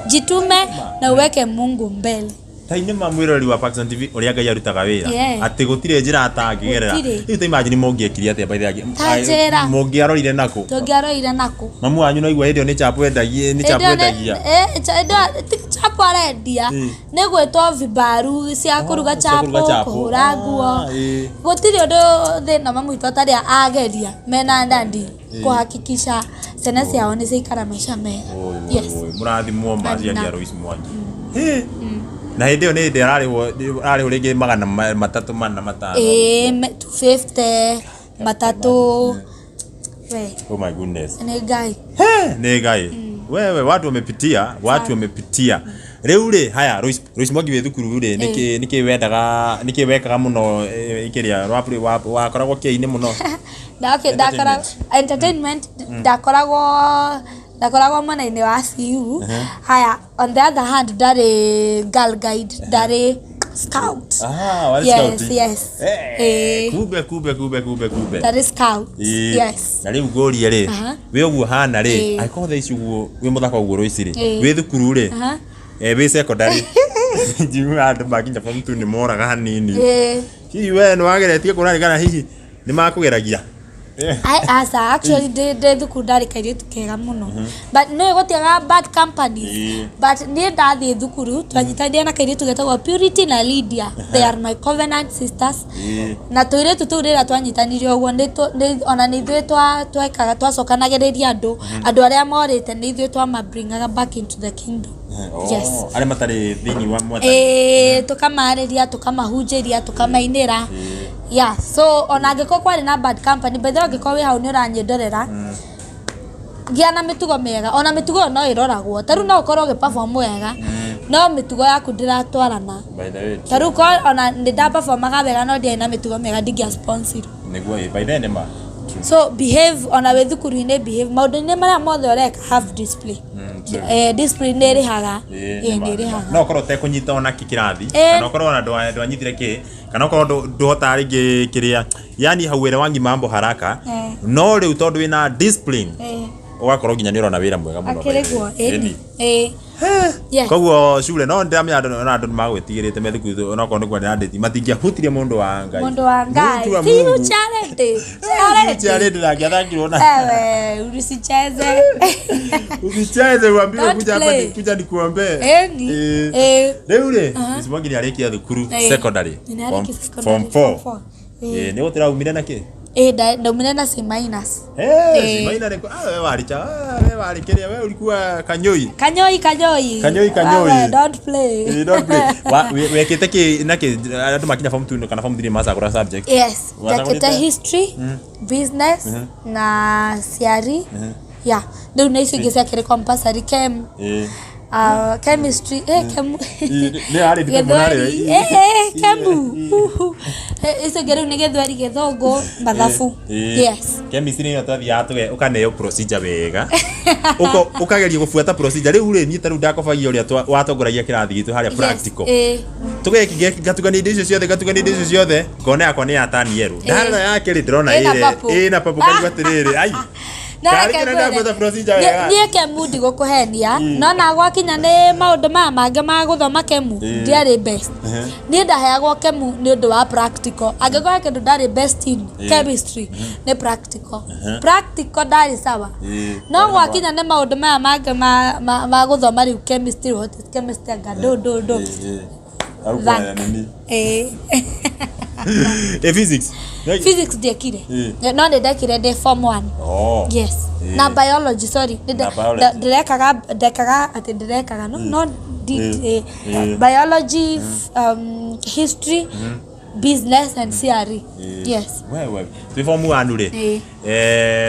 Jitume na uweke Mungu mbele. Tai nĩ ma, mwĩroreri wa Paxson TV, ũrĩa Ngai arutaga wĩra, atĩ gũtirĩ njĩra atangĩgerera. Gũtirĩ. Rĩu ta imagine mũngĩekire atĩa, by the way? Ta njĩra. Mũngĩarorire nakũ? Tũngĩaroire nakũ? Mamu wanyu no igua hĩndĩ ĩyo nĩ chapo endagia, nĩ chapo Hĩndĩ ĩyo endagia. Hĩndĩ ĩyo ti chapo arendia, nĩ gwĩtwo vibaru cia kũruga. Cia kũruga chapo, chapo. Kũhũra nguo. Gũtirĩ ũndũ thĩna mamu witũ atarĩ ageria mena ndandi kũhakikisha ciana ciao nĩ ciaikara maica mega. Oi, oi, Yes. oi, mũrathimwo ma aciari Amina. a Lois Mwangi. Hĩ. Na hĩndĩ ĩyo nĩ hĩndĩ ararĩhwo rĩngĩ 300, 400? Ĩĩ, 250, matatũ we. Oh my goodness. Nĩ Ngai. He, nĩ Ngai. Wewe, watu wamepitia, watu wamepitia. Rĩu rĩ, haya, Lois Mwangi, wĩ thukuru rĩ, nĩkĩ wendaga, nĩkĩ wekaga mũno, kĩrĩa wakoragwo kĩinĩ mũno? Na okay, ndakora entertainment, ndakoragwo mwena-inĩ wa CU. Haya, on the other hand, ndarĩ girl guide, ndarĩ scout. Ah, warĩ Yes. scout. Yes. Kumbe, kumbe, kumbe, kumbe, kumbe. Ndarĩ scout. Yes. Na rĩu ngũrie rĩ, wĩ ũguo hana rĩ, angĩkorwo thaa ici ũguo wĩ mũthaka ũguo Lois rĩ, wĩ thukuru rĩ, wĩ secondary, njiguaga andũ makinya form 2 nĩ moraga hanini. Hihi we nĩ wageretie kũrarĩ kana hihi nĩ makũgeragia? Aca, actually ndĩ thukuru ndarĩ kairĩtu kega mũno, but nĩ gũtiaga bad companies. But niĩ ndathiĩ thukuru twanyitanire na kairĩtu getagwo Purity na Lydia. They are my covenant sisters. Na tũirĩtu tũu rĩrĩa twanyitanire ũguo ona nĩ ithuĩ twekaga, twacokanagĩrĩria andũ arĩa morĩte, nĩ ithuĩ twamabringaga back into the kingdom. Yes. Oh, arĩa matarĩ thĩinĩ wa mwathani. Ĩĩ, tũkamarĩria, tũkamahunjĩria, tũkamainĩra. Yeah, so ona angĩkorwo kwarĩ na bad company, by the way, angĩkorwo wĩ hau nĩ ũranyendorera, gĩa na mĩtugo mĩega. Ona mĩtugo ĩyo no ĩroragwo. Ta rĩu no ũkorwo ũgĩ-perform wega, no mĩtugo yaku ndĩratwarana. By the way, Ta rĩu korwo ona nĩ ndaperformaga wega no ndiarĩ na mĩtugo mĩega, ndingĩa sponsor. Nĩguo ĩ, by the way nĩ ma. So behave, ona wĩ thukuru-inĩ behave, maũndũ-inĩ marĩa mothe ũreka, have discipline. True. Discipline nĩ ĩrĩhaga. Ĩĩ, Ĩĩ, nĩ ma, nĩ nĩ ma. ĩrĩhaga. No ũkorwo ũtekũnyita ona kĩ kĩrathi, kana ũkorwo ona ndwanyitire kĩ, kana ũkorwo ndũhotaga rĩngĩ kĩrĩa, yani hauelewangi mambo haraka, no rĩu tondũ wĩna discipline, ũgakorwo nginya nĩ ũrona wĩra mwega mũno, by the way. Akĩrĩguo, ĩni. Ĩni. Ĩĩ, yes. Koguo cure no ndĩramenya andũ, ona andũ nĩmagwĩtigĩrĩte me thukuru, onokorwo nĩ kwenda ndĩti, matingĩahutirie mũndũ wa Ngai. Mũndũ wa Ngai. Mũndũ wa See you. Mungu. Charity, charity. Charity ndangĩathakirwo na Ewe, usicheze. Usicheze, uambiwe Don't kuja hapa play. kuja nikuombee. Ĩni. Ĩĩ. Ĩĩ. Rĩu rĩ, Miss Mwangi nĩ arĩkia thukuru secondary. Nĩ Form arĩkia secondary, form 4. form four. Ĩĩ. Ĩĩ, nĩ gũtĩraumire na kĩ? Ĩĩ, ndaumire na C minus. Eh, Ĩĩ. C minus nĩ ah, we warĩ cha, ah, we warĩ kĩrĩa, we ulikuwa kanyoi. Kanyoi, kanyoi. Kanyoi, kanyoi. Wewe, don't play. Ĩĩ, don't play. Wekĩte kĩ na kĩ andũ makinya form 2 kana form 3 macagũra subject? Yes. Wacagũrĩte? Ndekĩte history, business na CRE. Yeah, rĩu nĩ icio ingĩ ciakĩrĩ compulsory, chem, chemistry, chem. Ĩĩ, nĩ yarĩ nditũ mũno Gĩthweri, rĩ. Kemu. Icio ingĩ rĩu nĩ gĩthweri, gĩthũngũ, mathabu. Yes. Chemistry nĩyo twathiaga ũkaneo procedure wega, ũkageria gũbuata procedure. Rĩu rĩ, niĩ ta rĩu ndakobagia ũrĩa watongoragia kĩrathi gitũ harĩa practical. Tũgeki ngatugania indo icio ciothe, ngatugania indo icio ciothe, ngona yakwa nĩ ya tani yerũ, ndarora yake rĩ, ndĩrona Ĩna ĩrĩ purple. ĩna purple, ngaigua atĩrĩrĩ, ai. No Karĩ reke kĩrĩa ngwĩre, ndabuata procedure wega. Niĩ kemu ndigũkũhenia, no na gwakinya nĩ maũndũ maya mangĩ ma gũthoma kemu, ndiarĩ best. Niĩ ndaheagwo kemu nĩ ũndũ wa practical. Angĩkorwo he kĩndũ ndarĩ best in chemistry, nĩ practical. Practical ndarĩ sawa. No gwakinya nĩ maũndũ maya mangĩ ma gũthoma rĩu chemistry, what is chemistry, anga ndũ ndũ ndũ. Au Thank. kwa nini? Ĩĩ. Physics. Physics ndiekire. No nĩ ndekire ndĩ form 1. Oh. Yes. Na biology, sorry. Na biology. Ndĩrekaga, ndekaga atĩ ndĩrekaga, no no. did biology, history, business and CRE. Yes. Wewe twĩ form 1 rĩ,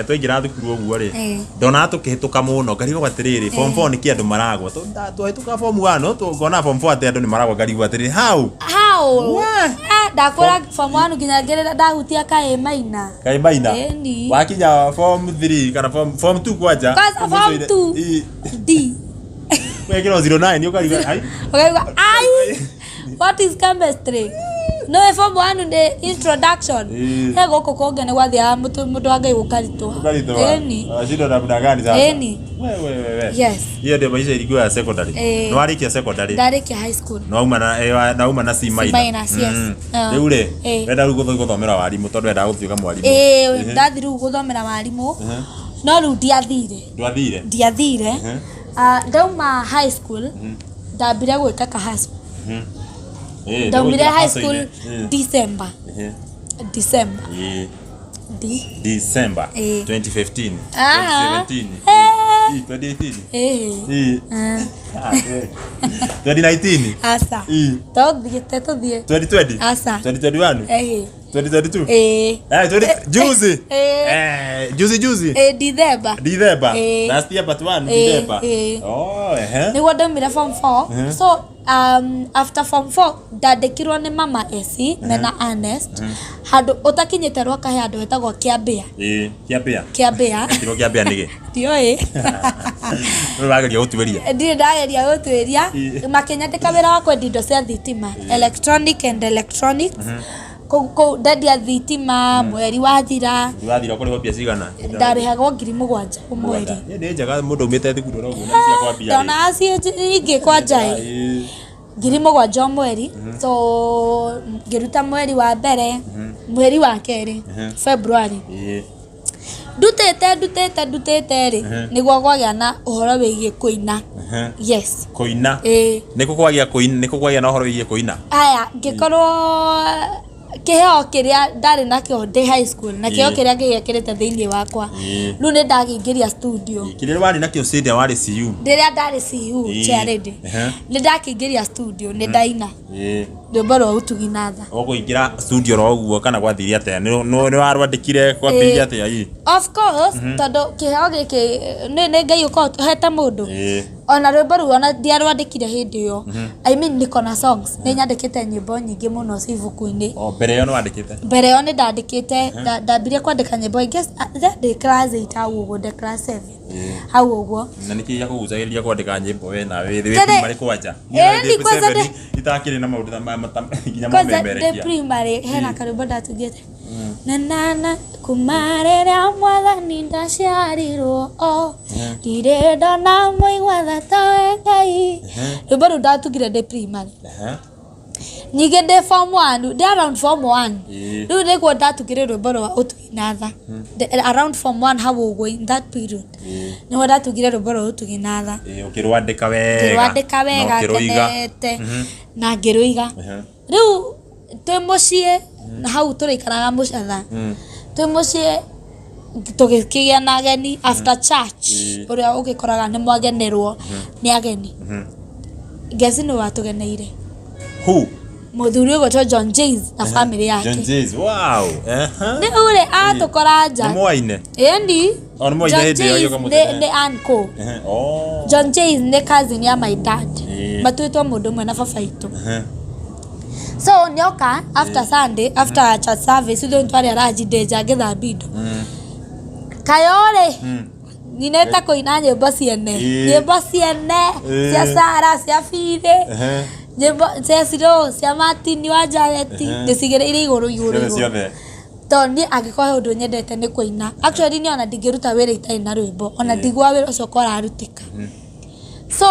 twaingĩra thukuru ũguo rĩ, ndonaga tũkĩhĩtũka mũno, ngarigwo atĩrĩrĩ, form 4 nĩkĩ andũ maragwa? Twahĩtũka form 1, ngona form 4 atĩ andũ nĩ maragwa, ngarigwo atĩrĩrĩ, how? How? We. Ah, ndakũra form 1 nginya ngĩrĩra ndahutia kaĩ maina. Kaĩ maina. Ĩni. Wakinya form 3 kana form 2 kwanja? Kwanza form 2 D. Wekĩrwo 09 ũkarigwo ai. Ũkaigua ai, what is chemistry? No form 1 nĩ introduction. He gũkũ kũngĩ nĩ gwathiaga mũndũ wa Ngai gũkaritũha. Ũkaritũha. Ĩni. Shida namna gani sasa? Ĩni. Wewe wewe. Yes. Hiyo ndio maisha ilikuwa ya secondary. Eh. Nĩ warĩkia secondary? Ndarĩkia high school. Nauma na C minus. C minus, yes. Ah. Rĩu rĩ, wenda rĩu gũthiĩ gũthomera warimũ tondũ wendaga gũtuĩka mwarimũ? Ĩĩ, ndathi rĩu gũthomera warimũ, no rĩu ndiathire. Ndwathire? Ndiathire. Ah, ndauma high school ndambire gwĩka kahaco. Ndaumire high school December. December. D. December 2015. Ah. 2017. 2018. Ah. Ah, 2019. Aca. Tũthiĩte tũthiĩ. 2020. Aca. 2021. 2022. 20 juzi. Juzi juzi. December. December. Last year but one, December. Oh, ehe. Nĩguo ndaumire form 4. So after form 4 ndandĩkirwo nĩ mama Esi mena Ernest handũ ũtakinyĩte Rwaka, he handũ hetagwo Kĩambĩa. Kĩambĩa. Kĩambĩa. Kĩro kĩambĩa nĩgĩ? Ndiũĩ. Rĩu wageria gũtuĩria. Ndirĩ ndageria gũtuĩria. Makĩnyandĩka wĩra wa kwendia indo cia thitima, electronic and electronics. Kũu ndendia thitima mweri wathira. Wathira ũkũrĩhwo mbia cigana? Ndarĩhagwo 7,000 o mweri. Ĩ, nĩ njega mũndũ umĩte thukuru oro ũguo na cia kwambia rĩ. Ndonaga ciĩ nyingĩ kwanja ĩ. 7,000 o mweri. So ngĩruta mweri wa mbere, mweri wa kerĩ, February, ndutĩte ndutĩte ndutĩte rĩ, nĩguo kwagĩa na ũhoro wĩgiĩ kũina. Yes. Kũina. Ĩĩ. Nĩkũ kwagĩa kũina? Nĩkũ kwagĩa na ũhoro wĩgiĩ kũina? Aya, ngĩkorwo kĩheo kĩrĩa ndarĩ nakĩo ndĩ high school na kĩheo kĩrĩa gĩgĩkĩrĩte thĩinĩ wakwa, rĩu nĩ ndakĩingĩria studio. Kĩrĩa warĩ nakĩo senior warĩ CU. Rĩrĩa ndarĩ CU, chairlady, nĩ ndakĩingĩria studio, nĩ ndaina rwĩmbo rwa ũtugi na tha. Ũkũingĩra studio oro ũguo kana gwathire atĩa? Nĩ warwandĩkire, kwambĩrĩria atĩa ĩ? Of course, tondũ kĩheo gĩkĩ nĩ Ngai ũkoragwo ũhete mũndũ. Ona rwĩmbo rũu ona ndiarwandĩkire hĩndĩ ĩyo. I mean, niko na songs, nĩ nyandĩkĩte nyĩmbo nyingĩ mũno ci ibuku-inĩ. O mbere ĩyo nĩ wandĩkĩte? Mbere ĩyo nĩ ndandĩkĩte. Ndambirie kwandĩka nyĩmbo, I guess, ndĩ class 8 hau ũguo, ndĩ class 7 hau ũguo. Na nĩkĩ gĩakũgucagĩrĩria kwandĩka nyĩmbo we nawe wĩ primary kwanja? Ĩni, kwanza Itakĩrĩ na maũndũ ta nginya kwanza ndĩ mamemerekia. primary hena karwĩmbo ndatungĩte na nana kuma rĩrĩa mwathani ndaciarirwo o ndirĩ ndona mũigua tha tawe Ngai. Rwĩmbo rũu ndatungire ndĩ primary. Ningĩ ndĩ form 1, ndĩ around form 1, rĩu nĩguo ndatungire rwĩmbo rwa ũtugi na tha. Around form 1 hau ũguo, in that period, nĩguo ndatungire rwĩmbo rwa ũtugi na tha. Ũkĩrwandĩka wega. Ngĩrwandĩka wega. Na ũkĩrũiga. Ngenete na ngĩrũiga. Rĩu twĩ mũciĩ na hau tũrĩikaraga mũcatha, twĩ mũciĩ tũgĩkĩgĩa na ageni after church. Ũrĩa ũgĩkoraga nĩ mwagenerwo nĩ ageni, ngeci nĩ watũgeneire. Who? Mũthuri ũgwĩtwo John Jays na family John yake. Jays. Wow. Nĩ ure atũkora nja. Nĩ mwaine? Ĩni. O, nĩ mwaine John hĩndĩ ĩyo Jays gĩũka mũtene? nĩ uncle. Oh. John Jays nĩ cousin ya my dad. Matuĩtwo mũndũ ũmwe na baba itũ. So nĩoka after Sunday, after church service, ithuĩ twarĩ aranji, ndĩ nja ngĩthambia indo, kayorĩ nyinĩte kũina nyĩmbo ciene, nyĩmbo ciene cia Sara, cia Birĩ, nyĩmbo cia Ciro, cia Martin wa Jareti, ndĩcigĩrĩire igũrũ igũrũ Ciothe igũrũ. Ciothe. Tondũ niĩ angĩkorwo he ũndũ nyendete nĩ kũina. Actually, niĩ ona ndingĩruta wĩra itarĩ na rwĩmbo, ona ndiguaga wĩra ũcio ko ũrarutĩka. So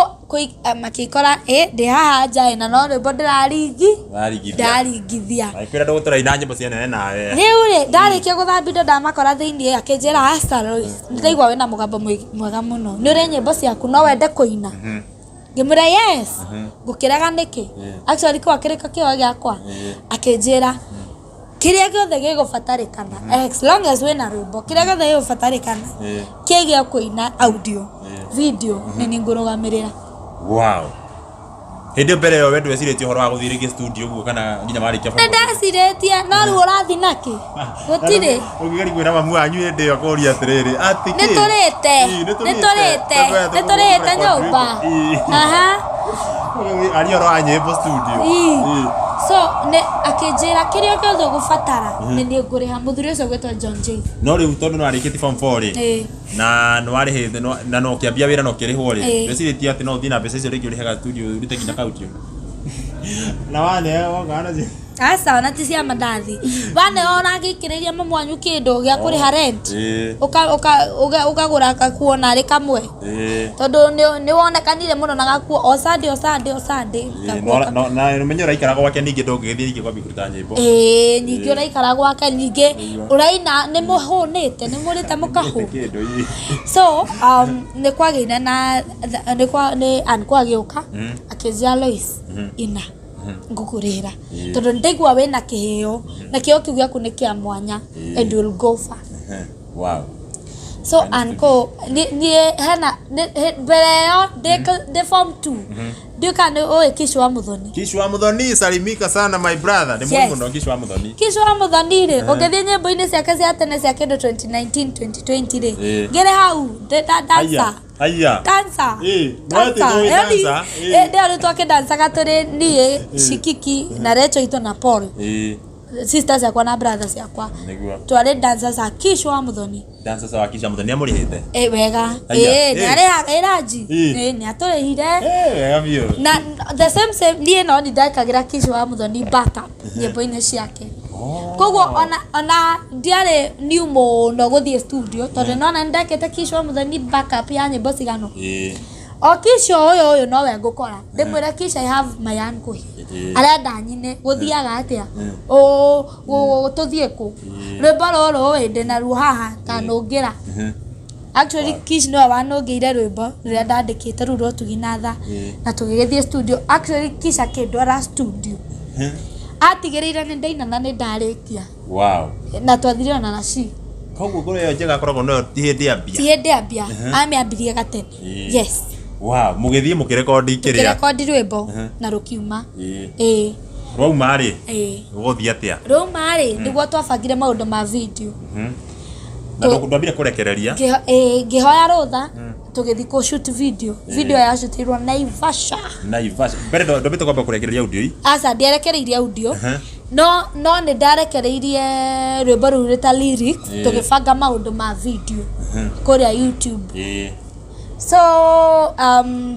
makĩkora ĩ ndĩ haha nja ĩ na no rwĩmbo ndĩraringi. Warigithia. Ndaringithia. Agĩkwĩra ndũgũtũra ina nyĩmbo cia nene nawe. Rĩu rĩ, ndarĩkia gũthambia indo, ndamakora thĩiniĩ, akĩnjĩra, "Aca Lois, nĩndaigua wĩna mũgambo mwega mũno, nĩ ũrĩ nyĩmbo ciaku, no wende kũina?" Ngĩmwĩra, "Yes, ngũkĩrega nĩkĩ? Actually, kĩu akĩrĩka kĩo gĩakwa." Akĩnjĩra, "Kĩrĩa gĩothe gĩgũbatarĩkana, as long as wĩna rwĩmbo, kĩrĩa gĩothe gĩgũbatarĩkana kĩgĩa kũina, audio, video, nĩ nĩngũrũgamĩrĩra." Wow. Hĩndĩ ĩyo mbere ĩyo we ndwecirĩtie ũhoro wa gũthiĩ rĩngĩ studio ũguo kana nginya warĩkia Nĩ ndecirĩtie, no rĩu ũrathiĩ nakĩ? Gũtirĩ. Ũngĩgeria kwĩra mamu wanyu hĩndĩ ĩyo akũria atĩrĩrĩ, atĩ Nĩ kĩ? tũrĩte, Ii, nĩ tũrĩte, nĩ tũrĩte nyũmba. Aha. Aria ũhoro wa nyĩmbo studio. Ii. Ii. So nĩ akĩnjĩra kĩrĩa gĩothe ũgũbatara nĩ niĩ ngũrĩha. Mũthuri ũcio ũgwĩtwo John Jay. No rĩu tondũ nĩ warĩkĩtie form 4 rĩ, Ĩĩ. na nĩ warĩhĩte na no ũkĩambia wĩra na ũkĩrĩhwo rĩ, Ĩĩ. ndwecirĩtie atĩ no ũthiĩ na mbeca icio rĩngĩ ũrĩhaga studio ũrute nginya kauntĩ? Na waneo woka nacio. Aca, ona ti cia mandathi. Waneo ũragĩikĩrĩria mamu wanyu kĩndũ gĩa kũrĩha rent. Ĩĩ. Ũkagũra gakuo narĩ kamwe. Ĩĩ. Tondũ nĩ wonekanire mũno na gakuo o Sunday, o Sunday, o Sunday. Ĩĩ, Gakuo na ũmenye ũraikara gwake ningĩ ndũngĩgĩthiĩ ningĩ kwambia kũruta nyĩmbo. Ĩĩ, ningĩ ũraikara gwake, ningĩ ũraina nĩ mũhũnĩte, nĩ mũrĩte mũkahũna. Kĩndũ, ĩĩ. So nĩ kwagĩire na nĩ kwa nĩ uncle agĩũka akĩnjĩra, "Lois, ina ngũkũrĩhĩra tondũ nĩ ndaigua wĩna kĩheo na kĩheo kĩu gĩaku nĩ kĩa mwanya and you'll go far." So uncle niĩ hena mbere ĩyo ndĩ form 2, ndiũĩ kana nĩ ũĩ Kish wa Muthoni. Kish wa Muthoni, salimika sana my brother. Nĩ Yes. mũĩ mũno Kish wa Muthoni. Kish wa Muthoni rĩ, ũngĩthiĩ nyĩmbo-inĩ ciake cia tene cia kĩndũ 2019 2020 rĩ, ngĩrĩ hau ndĩ dancer. Haya. Dancer. Ĩĩ, nĩwatĩ nĩ dancer, ĩĩ. Ndĩo rĩu twakĩdancaga tũrĩ niĩ, Shikiki na Recho itũ na Paul, sisters ciakwa na brothers ciakwa. Nĩguo. Twarĩ dancers a Kish wa Muthoni. Dancers wa Kish wa Muthoni nĩamũrĩhĩte? Ĩ, wega. Haya. Ĩ, nĩ arĩhaga ĩranji. Ĩĩ. Nĩ atũrĩhire. Wega biũ. Na the same same niĩ no ni ndekagĩra Kish wa Muthoni backup nyĩmbo-inĩ ciake. Koguo ona ndiarĩ new mũno gũthiĩ studio tondũ nona nĩ ndekĩte Kish wa Muthoni backup ya nyĩmbo cigano. O Kish o ũyũ nowe ngũkora ndĩmwĩre, "Kish, I have my uncle here, arenda nyine, gũthiaga atĩa? Tũthiĩ kũ? Rwĩmbo rũrũ ĩ ndĩ naruo haha ta nũngĩra." Actually, Kish nĩwe wanũngĩire rwĩmbo rũrĩa ndandĩkĩte rũu rwa Ũtugi na Tha na tũgĩgĩthiĩ studio. Actually, Kish akĩndwara studio, atigĩrĩire nĩ ndaina na nĩ ndarĩkia. Na twathire ona na ci. Koguo ngoro ĩyo njega akoragwo nayo ti hĩndĩ ambia. Ti hĩndĩ ambia, amĩambirie gatene. Yes. Wow, mũgĩthiĩ mũkĩrekondi kĩrĩa? Tũkĩrekondi rwĩmbo na rũkiuma. Ĩĩ. Rwauma rĩ, Ĩĩ. gũgũthiĩ atĩa? Rwauma rĩ, nĩguo twabangire maũndũ ma video. Na ndwambire kũrekereria? Ĩĩ, ngĩhoya rũtha tũgĩthiĩ kũ shoot video. Video yacutirwo Naivasha. Naivasha. Mbere ndwambĩte kwamba kũrekereria audio ii? Aca, ndiarekereirie audio, no nĩ ndarekereirie rwĩmbo rũu rĩta lyrics. Tũgĩbanga maũndũ ma video kũrĩa YouTube. So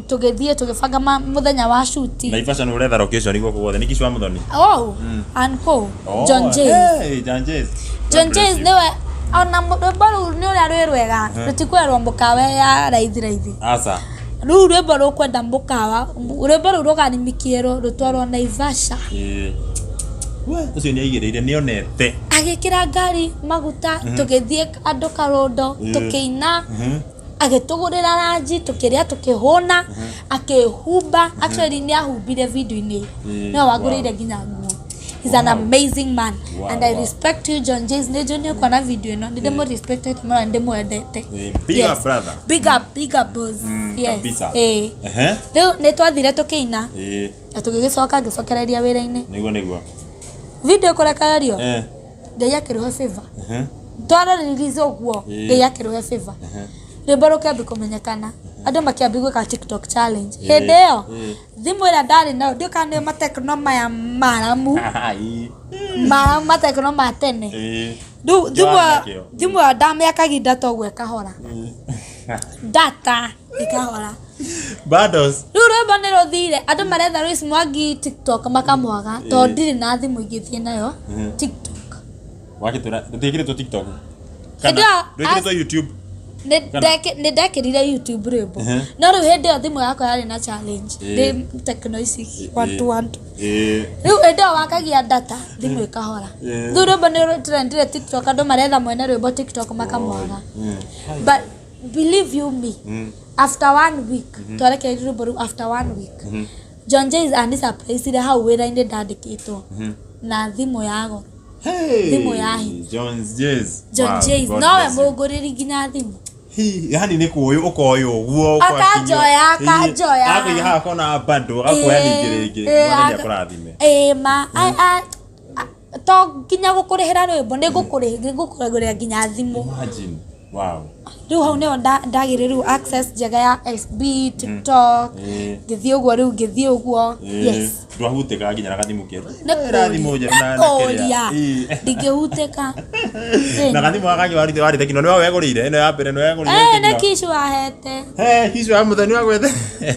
tũgĩthiĩ tũgĩbanga mũthenya wa shoot. Naivasha nĩ ũretha location gũkũ guothe nĩ Kish wa Muthoni? Oh, uncle John James. Hey, John James. John God bless James you. nĩwe ona rwĩmbo rũu nĩ ũrĩa rwĩ rwega, rũtikwerwo mũkawa ya raithi raithi. Aca. Rũu rwĩmbo rũkwenda mũkawa, rwĩmbo rũu rũgarimikĩrwo rũtwarwo Naivasha. We, ũcio nĩ aigĩrĩire, nĩ onete. Agĩkĩra ngari maguta, tũgĩthiĩ andũ karũndo, tũkĩina, agĩtũgũrĩra ranji, tũkĩrĩa, tũkĩhũna, akĩhumba. Actually, nĩ ahumbire video-inĩ, nĩwe wangũrĩire nginya nguo. He's an amazing man and I respect you, John Jays. Nĩ njũĩ nĩ ũkuona video ĩno, nĩ ndĩmũ respected mũno, nĩ ndĩmwendete. Big up, brother. Big up, big up, boss. Yes. Kabisa. Rĩu nĩ twathire tũkĩina na tũgĩgĩcoka, ngĩcokereria wĩra-inĩ. Nĩguo. Video kũrekererio, Ngai akĩrũhe favor. Twara release ũguo, Ngai akĩrũhe favor, rwĩmbo rũkĩambi kũmenyekana, andũ makĩambi gwĩka TikTok challenge. Hĩndĩ ĩyo thimũ ĩrĩa ndarĩ nayo, ndiũ kana nĩyo matekno maya maramu maramu, matekno ma tene. Rĩu thimũ Ndĩrarĩ ĩyo nakĩo. Thimũ ĩyo ndamĩakagia data ũguo ĩkahora, data ĩkahora. Bados. Rĩu rwĩmbo nĩ rũthire, andũ maretha Lois Mwangi TikTok makamwaga tondũ ndirĩ na thimũ ingĩthiĩ nayo TikTok. Wakĩtwĩra ndũtiĩkĩrĩtwo TikTok? Hĩndĩ ĩyo Ndwĩkĩrĩtwo YouTube? Nĩ ndekĩrire YouTube rwĩmbo, no rĩu hĩndĩ ĩyo thimũ yakwa yarĩ na challenge, ndĩ tekno ici one two one two. Rĩu hĩndĩ ĩyo wakagia data, thimũ ĩkahora. Rĩu rwĩmbo nĩ rũtrendire TikTok, andũ maretha mwene rwĩmbo TikTok makamwaga. But believe you me, after one week twarekereirie rwĩmbo rũu, after one week John Jays anisurprise hau wĩra-inĩ ndandĩkĩtwo na thimũ ya goro. Hey, Thimũ ya hinya. John Jays. John Wow, Jays God nowe bless you. mũngũrĩri nginya thimũ. Hi, yani nĩ kũyũ ũkoywo ũguo. Akanjoya, akanjoya. Akũiga haha kona bando agakuoya ningĩ rĩngĩ. Mwathani akũrathime. Ĩĩ ma to nginya gũkũrĩhĩra rwĩmbo, nĩ ngũkũgũrĩra nginya thimũ. Imagine. Wow. Rĩu hau nĩho ndagĩire rĩu access njega ya FB, TikTok. Ngĩthiĩ ũguo rĩu, ngĩthiĩ ũguo. Yes. Ndwahutĩkaga nginya na gathimũ kerũ? Nĩ Ĩra thimũ njerũ na kĩrĩa. kũria. Ndingĩhutĩka. Na gathimũ gaka kangĩ warĩte warĩte kino nĩwe wegũrĩire ĩno ya mbere, nĩwe wegũrĩire? Nĩ Kishu wahete. He Kishu wa Mũthoni wagwethe?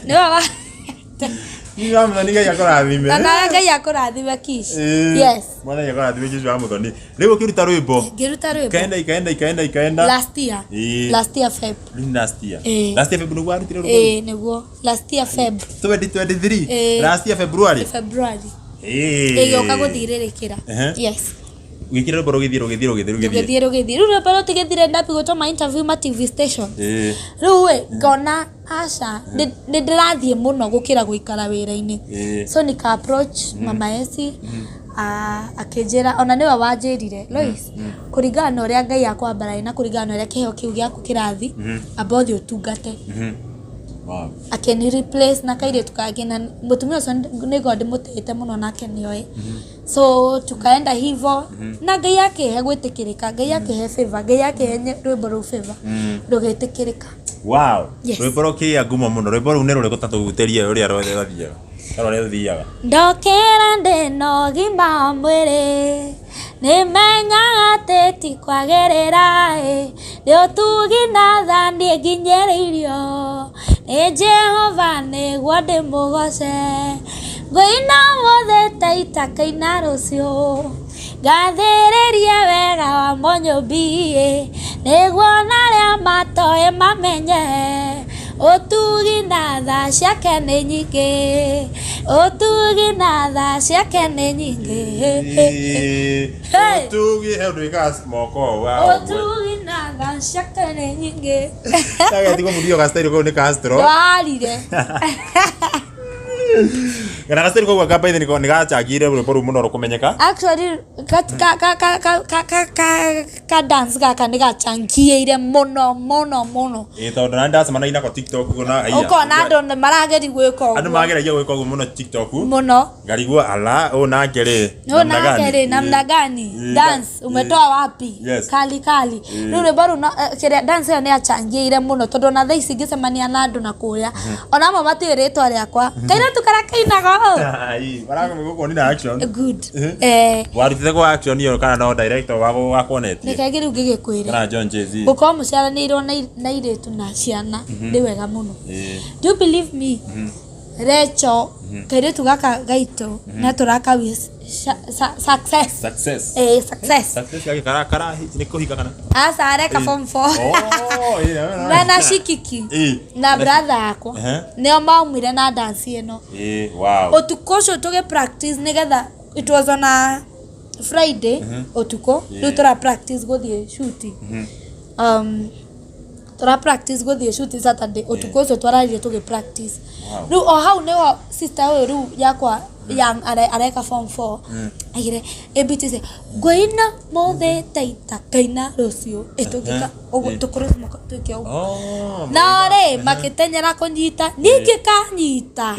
Nĩwe wahete. Kishu wa Mũthoni, Ngai akũrathime. Na nawe Ngai akũrathime, Kish. Yes. Mwathani akũrathime, Kishu wa Mũthoni. Rĩu ũkĩruta rwĩmbo Ngĩruta rwĩmbo. Ikaenda, ikaenda, ikaenda, ikaenda. Last year. Last year Feb. Rĩu last year. Ĩĩ. Last year Feb nĩguo warutire rwĩmbo? Ĩĩ, nĩguo, last year Feb. 2023? Ĩĩ. Last year February. February. Ĩgĩũka gũthirĩrĩkĩra. Yes. Gwĩkĩra rwĩmbo rũgĩthiĩ, rũgĩthiĩ, rũgĩthiĩ, rũgĩthiĩ. Rũgĩthiĩ, rũgĩthiĩ. Rĩu rwĩmbo rũtigĩthire, ndambia gũtũma interview ma TV station. Rĩu ĩ ngona aca, nĩ ndĩrathiĩ mũno gũkĩra gũikara wĩra-inĩ. So nika approach Mama Esi, akĩnjĩra, ona nĩwe wanjĩrire, "Lois, kũringana na ũrĩa Ngai akwambararia na kũringana na ũrĩa kĩheo kĩu gĩaku kĩrathi, amba ũthiĩ ũtungate." Akĩni replace na kairĩtu kangĩ, na mũtumia ũcio nĩ ngoragwo ndĩmũtĩĩte mũno nake nĩoĩ. So tukaenda hivo na Ngai akĩhe gwĩtĩkĩrĩka, Ngai akĩhe favor, Ngai akĩhe rwĩmbo rũu favor, rũgĩtĩkĩrĩka. Yes. Rwĩmbo rũkĩgĩa ngumo mũno. Rwĩmbo rũu nĩ rũrĩkũ? Ta tũhutĩrie ũrĩa rũthiaga, ta ũrĩa rũthiaga. Ndokĩra ndĩna ũgima wa mwĩrĩ, nĩmenyaga atĩ ti kwagĩrĩra ĩ, nĩ ũtugi na tha niĩ nginyĩrĩirio nĩ Jehova nĩguo ndĩmũgoce. Ngũina ũmũthĩ ta itakaina rũciũ, ngathĩrĩrie wega wa Mũnyũmbi ĩ, nĩguo narĩa matoĩ mamenye ũtugi na tha ciake nĩ nyingĩ, ũtugi na tha ciake nĩ nyingĩ. Hey! Ũtugi he ũndũ wĩkaga moko ũũ wa ũguo. Ũtugi na tha ciake nĩ nyingĩ. Gageti kũbundithio ga style kau nĩ Castro. Ndwarire. Kana ga style kau ga by the nĩ gachangire rwĩmbo rũu mũno rũkũmenyeka. Actually ka ka ka ka ka ka ka ka ka dance gaka nĩ gachangiĩire mũno mũno mũno. Ĩĩ, tondũ nani ndacemanagia nako TikTok ũguo na aiya. Ũkona andũ nĩ marageria gwĩka Andũ ũguo. mageragia gwĩka ũguo mũno TikTok. Mũno. Ngarigwo ala ũũ nake rĩ. No namna nake gani? rĩ, namna gani? Dance umetoa wapi? Kali kali. Rĩu rwĩmbo rũu kĩrĩa dance ĩyo nĩ yachangiĩire mũno, tondũ ona thaa ici ngĩcemania na andũ na kũrĩa, ona amwe matiũĩ rĩtwa rĩakwa, kairĩtu karĩa kainaga ũũ. Ai, marakũkuoni na action. Good. Eh. Warutire kwa action ĩyo kana no director wakuonetie? Reke rĩu ngĩgĩkwĩre. Kana John Jay-Z? Gũkorwo mũciaranĩirwo na airĩtu na ciana nĩ wega mũno. Do you believe me? Recho, kairĩtu gaka gaitũ na tũrakawi success. Success. Eh, success. Success yake kara kara nĩ kũhika kana? Asa, areka form 4. Oh, ĩĩ, na- Mena shikiki. Na brother yakwa. Nĩo maumire na dance ĩno. Wow. Ũtukũ ũcio tũgĩ practice nĩgetha, it was on a Friday ũtukũ, rĩu tũra practice gũthiĩ shooting, tũra practice gũthiĩ shooting Saturday ũtukũ ũcio twararire tũgĩ practice. Rĩu o hau nĩho sister ũyũ rĩu yakwa young areka form 4 aigire ABTC, ngũina mũthĩ ta itakaina rũciũ, ĩtũngĩka ũguo tũkũrũ twĩke ũguo. Oh, No rĩ makĩtenyera kũnyita, ningĩ kanyita.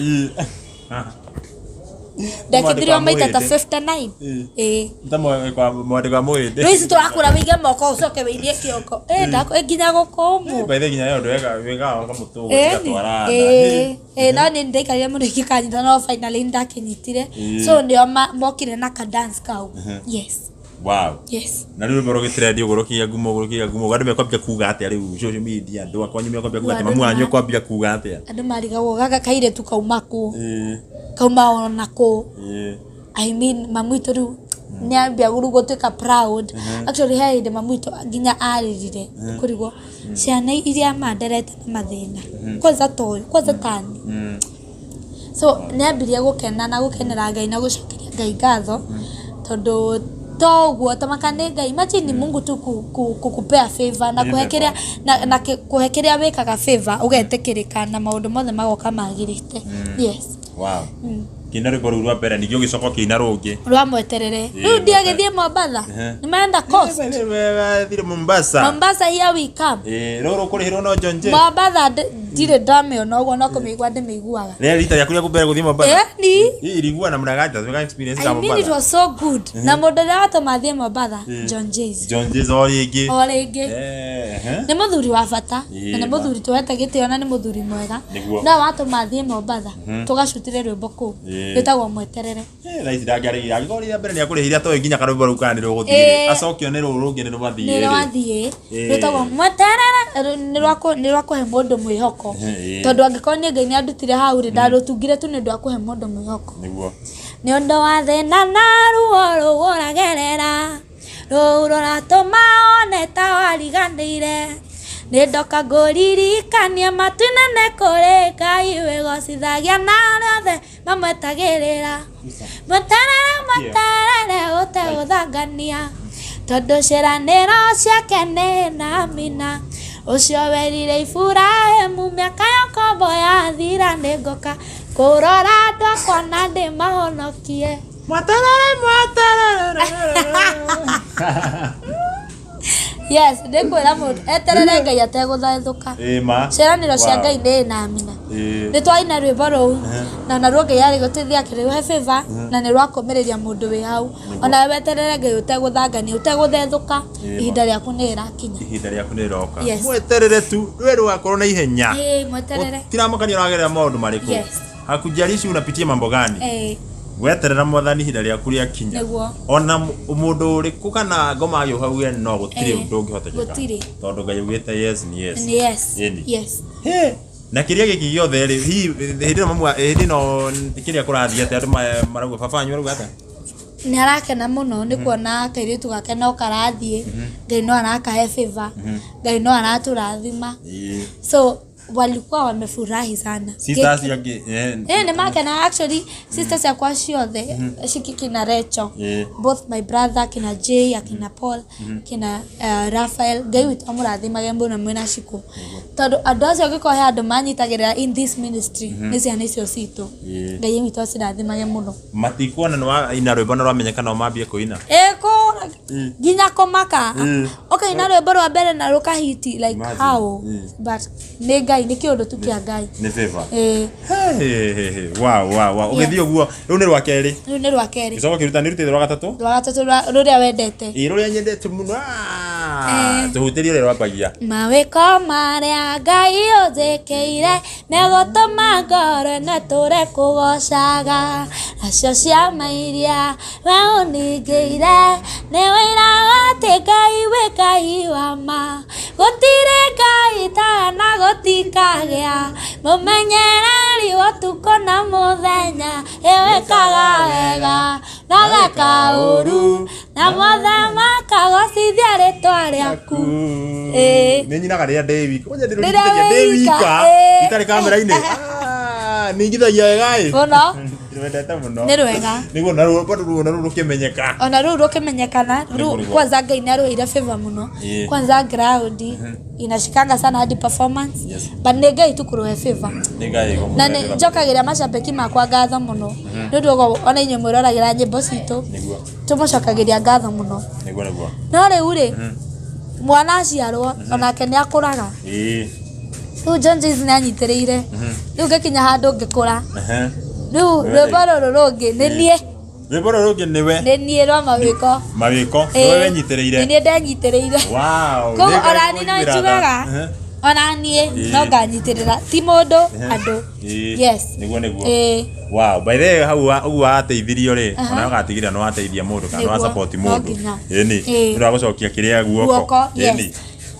Ndekithirio maita ta 59. Ĩĩ. Ta mwandĩko wa mũhĩndĩ. Rĩu ici tũrakũra wĩige moko ũcoke wĩirie kĩongo. Ĩ ndako nginya gũkũmũ. By the way, nginya he ũndũ wĩkaga kamũtũ Ĩni. gatwara. Ĩĩ. Ĩĩ, no nĩ ndaikarire mũno ingĩkanyita, no finally nĩ ndakĩnyitire. So nĩo mokire na ka dance kau. Yes. Yes. Na rĩu rwĩmbo rũgĩtrend ũguo, rũkĩgĩa ngumo ũguo, rũkĩgĩa ngumo ũguo, andũ mekwambia kuga atĩa rĩu social media? Andũ akwanyu mekwambia kuga atĩa? Andũ Mamu wanyu ekwambia kuga atĩa? Andũ marigagwo gaka kairĩtu kauma kũ, kauma ona kũ. I mean, mamu witũ rĩu nĩambia rĩu gũtuĩka proud. Actually he hĩndĩ mamu witũ nginya arĩrire kũrigwo ciana iria manderete na mathĩna, kwanza ta ũyũ, kwanza tani. So nĩambirie gũkena na gũkenera Ngai na gũcokeria Ngai ngatho, tondũ to ũguo tamaka nĩ Ngai. Imagine ni Mungu tu kukupea favor na kũhe kĩrĩa na kũhe kĩrĩa wĩkaga favor, ũgetĩkĩrĩka na maũndũ mothe magoka magĩrĩte. Yes. Ũkĩina rwĩmbo rũu rwa mbere ningĩ ũgĩcoka ũkĩina rũngĩ. Rwa mweterere. Rĩu ndiagĩthiĩ Mombatha. Nĩ marenda coast. Thire Mombasa. Mombasa here we come. Ĩĩ, rũrũ ũkũrĩhĩrwo no John Jay. Mombatha ndirĩ ndamĩona ũguo no kũmĩigua ndĩmĩiguaga. Rĩrĩa rita rĩaku rĩa mbere gũthiĩ Mombasa. Eh, ni Hii ilikuwa namna gani? Tunataka experience I ya mean it Mombasa. was so good. Na mũndũ ũrĩa watũma thiĩ Mombatha, John Jays. John Jay o rĩngĩ. O rĩngĩ. Eh, ehe. Nĩ mũthuri wa bata na nĩ Ĩĩ, mũthuri tuoete gĩtĩo na nĩ mũthuri mwega. Nĩguo. No watũma thiĩ Mombatha tũgacutire rwĩmbo kũu Ĩĩ. rwĩtagwo mweterere. Eh, thaa ici ndangĩarĩhire. Angĩkorwo rĩa mbere nĩakũrĩhire atoĩ nginya karwĩmbo rũu kana nĩ rũgũthiĩ. Ĩĩ. Acokio nĩ rũrũ rũngĩ nĩ rwathiĩ. Nĩ rwathiĩ Ĩĩ. rwĩtagwo mweterere nĩ rwa kũhe mũndũ mwĩhoko Ĩĩ. tondũ angĩkorwo niĩ Ngai nĩ andutire hau rĩ ndarũtungire tu nĩ ũndũ wa kũhe mũndũ mwĩhoko. Nĩguo. Nĩ ũndũ wa thĩna na ruo rũu ũragerera rũu rũratũma one ta wariganĩire nĩ ndoka ngũririkania matu-inĩ nĩ kũrĩ Ngai wĩgocithagia na arĩa othe mamwetagĩrĩra mweterere mweterere ũtegũthangania tondũ ciĩranĩro ciake nĩ namina ũcio werire Iburahĩmu mĩaka ya ũkombo yathira nĩ ngoka kũrora andũ akwa na ndĩmahonokie. Mweterere, mweterere. Yes, ndĩkwĩra mũndũ eterere Ngai ategũthethũka. Ĩĩ ma. Ciĩranĩro cia Wow. Ngai nĩ namina. Ĩĩ. Nĩ twaina rwĩmbo rũu na naruo Ngai arĩ gũteithia akĩrũhe favor na nĩ rwakũmĩrĩria mũndũ wĩ hau onawe weterere Ngai ũtegũthangania ũtegũthethũka Ĩĩ ma. ihinda rĩaku nĩ rĩrakinya. Ihinda rĩaku nĩ rĩroka. Yes. Mweterere tu, rwe rũgakorwo na ihenya. Ĩĩ mweterere. Tiramakania ũragerera maũndũ marĩkũ. Yes. Hakujalishi unapitia mambo gani. Ĩĩ Weterera mwathani ihinda rĩaku rĩakinya. Nĩguo. Ona mũndũ ũrĩkũ kana ngoma agĩũka uge no gũtirĩ Ĩĩ. ũndũ ũngĩhotekeka. Gũtirĩ. Tondũ Ngai augĩte yes ni yes. Nĩ yes. Ĩni. Yes. He. Na kĩrĩa gĩkĩ gĩothe rĩ, hihi hĩndĩ ĩno mamu hĩndĩ ĩno kĩrĩa kũrathiĩ atĩa andũ marauga baba wanyu arauga atĩa? Nĩ arakena mũno nĩ kuona kairĩtu gake no karathiĩ Ngai no arakahe favor Ngai no aratũrathima Ĩĩ. so walikuwa wamefurahi sana. Sisters angĩ Eh, nĩ makena actually sisters ciakwa ciothe kina Rachel Ĩĩ. both my brother kina Jay akina Paul kina Raphael Ngai witũ amũrathimage mũno mwĩna Shiko tondũ andũ acio angĩkorwo he andũ manyitagĩrĩra in this ministry nĩ ciana icio citũ Ĩĩ. Ngai witũ acirathimage mũno. Matikuona nĩ waina rwĩmbo na rwamenyeka no mambie kũina. Ĩkũ nginya kũmaka ũkaina rwĩmbo rwa mbere na rũkahiti like Imagine. how Ĩĩ. but nĩ Ngai nĩ kĩũndũ tu kĩa Ngai. Nĩ favor. Ĩĩ Hey, hey, hey. Wow, wow, wow. Ũgĩthiĩ ũguo rũu nĩ rwa kerĩ. rĩu nĩ rwa kerĩ. Gĩcoka kĩruta nĩ rutĩte rwa gatatũ. Rwa gatatũ rũrĩa wendete. Ĩĩ rũrĩa nyendete mũno. Ah, Tũhutĩrie ũrĩa rwambagia. Mawĩko marĩa Ngai ũnjĩkĩire megũtũma ngoro ĩno ĩtũre kũgocaga nacio ciama iria we ũningĩire nĩ wĩra atĩ Ngai wĩ Ngai wa ma gũtirĩ Ngai tawe na gũtikagĩa mũmenyereri wa ũtukũ na mũthenya ĩwĩkaga wega na ũgeka ũru na mothe makagocithia rĩtwa rĩaku. Ĩĩ. Nĩ nyinaga rĩrĩa ndĩ wika. Kwanja Rĩrĩa ndĩrũgithagia ndĩ wĩ wika, wika. ĩĩ. Itarĩ kamera-inĩ. Ah, ningithagia wega ĩ. Mũno. Ndĩrwendete mũno. Nĩ rwega. Nĩguo naruo bado ruo naruo rũkĩmenyeka. Ona rũu rũkĩmenyekana Nĩguo, rĩu nĩguo. kwanza Ngai nĩ arũheire favor mũno Ĩĩ. kwanza ground inashikanga sana hadi performance Yes. but nĩ Ngai tu kũrũhe favor Nĩ Ngai na nĩ njokagĩria macambĩki makwa ngatho mũno nĩ ũndũ ũguo ona inyuĩ mwĩroragĩra nyĩmbo citũ Nĩguo. tũmũcokagĩria ngatho mũno Nĩguo nĩguo. no rĩu rĩ mwana aciarwo onake nĩ akũraga Ĩĩ. rĩu John Jayz nĩ anyitĩrĩire rĩu ngĩkinya handũ ngĩkũra Ehe. rĩu rwĩmbo rũrũ rũngĩ nĩ niĩ Rwĩmbo rũrũ rũngĩ nĩwe. nĩ niĩ rwa mawĩko. Mawĩko. Ĩĩ. Nĩwe wenyitĩrĩire. Nĩ niĩ ndenyitĩrĩire. Wow. Koguo Nĩ Ngai ona niĩ no kũiguĩra tha. njugaga Ehe. ona niĩ Ĩĩ. no nganyitĩrĩra ti mũndũ andũ. Ĩĩ. Yes. Nĩguo nĩguo. Ĩĩ. Wow, by the way hau ũguo wateithirio rĩ, ona ũgatigĩrĩra nĩ wateithia mũndũ kana nĩ Nĩguo, wa support no mũndũ. nginya. Ĩni. Ĩĩ. Nĩ ũndũ wa gũcokia kĩrĩa guoko. Guoko, yes. Ĩni.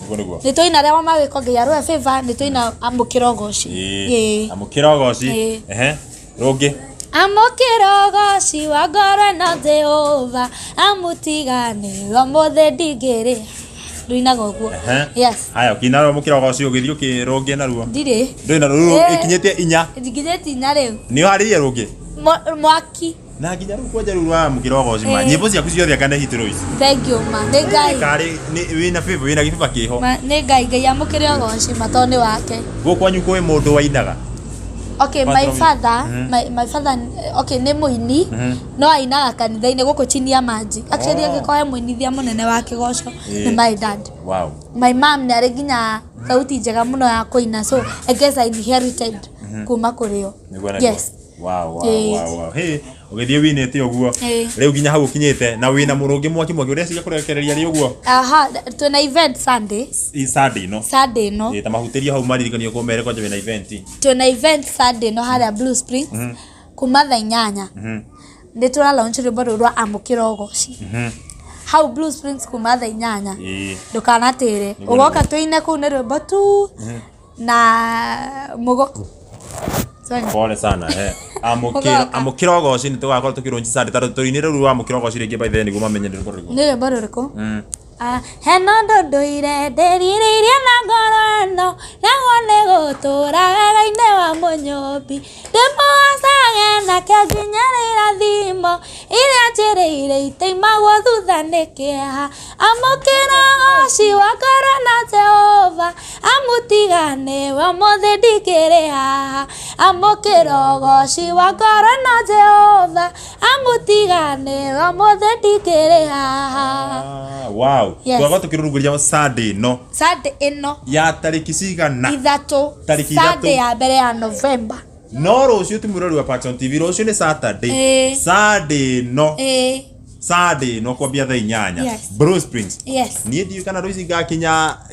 Nĩguo nĩguo. Nĩ twaina rĩa mawĩko Ngai arũhe favor nĩ twaina amũkĩra ũgoci. Ĩĩ. Ĩĩ. Amũkĩra ũgoci. Ĩĩ. Ehe. Rũngĩ. Amũkĩra ũgoci wa ngoro ĩno Jehova amũtiganĩrwo mũthĩ ndingĩrĩ rũinaga ũguo. Ehe. Yes. Haya, ũkĩina amũkĩra ũgoci ũgĩthiĩ ũkĩ rũngĩ naruo. Ndirĩ. Ndũrĩ na rũu Ĩĩ. ĩkinyĩtie inya. Nginyĩtie inya rĩu. Nĩ ũharĩirie rũngĩ? Mwaki. Na nginya rĩu kwanja rĩu rwa amũkĩra ũgoci ma. Ĩĩ. Nyĩmbo ciaku ciothe anga nĩ hit rũu ici. Thank you ma. Nĩ Ngai. Karĩ wĩna favor wĩna gĩbaba kĩho. Ma, nĩ Ngai Ngai amũkĩre ũgoci ma tondũ nĩ wake. Gũkũ kwanyu kwĩ mũndũ wainaga. Okay, Apart my from- father, my father, okay, nĩ mũini no ainaga kanitha-inĩ gũkũ chini ya maji. Actually Oh. angĩkorwo he mũinithia mũnene wa kĩgoco Ĩĩ. nĩ my dad. My mom nĩ arĩ nginya thauti njega mũno ya kũina, so I guess I inherited kuma kũrĩ o. Nĩguo nĩguo. Yes. Wow, wow, Ĩĩ. wow, wow. Hey, ũgĩthiĩ winĩte ũguo Ĩĩ. rĩu nginya hau ũkinyĩte na wĩna mũrũ ũngĩ mwaki mwaki ũreciria kũrekereria rĩ ũguo? Aha, twĩna event Sunday. Sunday ĩno. Sunday ĩno. Ĩĩ, ta mahutĩrio hau maririkanio kũ mere kwanja wĩna event. Twĩna event Sunday ĩno harĩa Blue Springs kuma thaa 8. Nĩ tũra launch rwĩmbo rũu rwa Amũkĩra Ũgoci hau Blue Springs kuma thaa 8. Ndũkanatĩre. Nĩguo. Ũgoka tũine kũu, nĩ rwĩmbo tu na mũgo, sorry. Pole sana eh. Amũkĩra Ũgoka. Amũkĩra Ũgoci nĩ tũgakorwo tũkĩrũnji Sunday tondũ tũinĩ rũu rwa Amũkĩra Ũgoci rĩngĩ by then nĩguo mamenye nĩ rwĩmbo rũrĩkũ. Nĩ rwĩmbo rũrĩkũ? Ah, hena ũndũ ndũire ndĩrirĩirie na ngoro ĩno, naguo nĩ gũtũũra wega-inĩ wa mũnyũmbi, ndĩmũgocage nake nginya irathimo iria njĩrĩire itaimagwo thutha nĩ kĩeha. Amũkĩra ũgoci wa ngoro na Jehova, amutigane ũmũthĩ ndingĩrĩ haha. Amũkĩra ũgoci wa ngoro na Jehova, amutigane ũmũthĩ ndingĩrĩ haha. Ah, wow. Yes. Tũgakorwo tũkĩrũrũngũria Sunday ĩno Sunday ĩno ya tarĩki cigana? 3. Tarĩki 3. Sunday ya mbere ya November. No rũciũ ti mwĩrori wa Paxson TV, rũciũ nĩ Saturday. Sunday ĩno. Sunday ĩno kwambia thaa 8. Yes. Blue Springs. Yes. Niĩ ndiũĩ kana rũciũ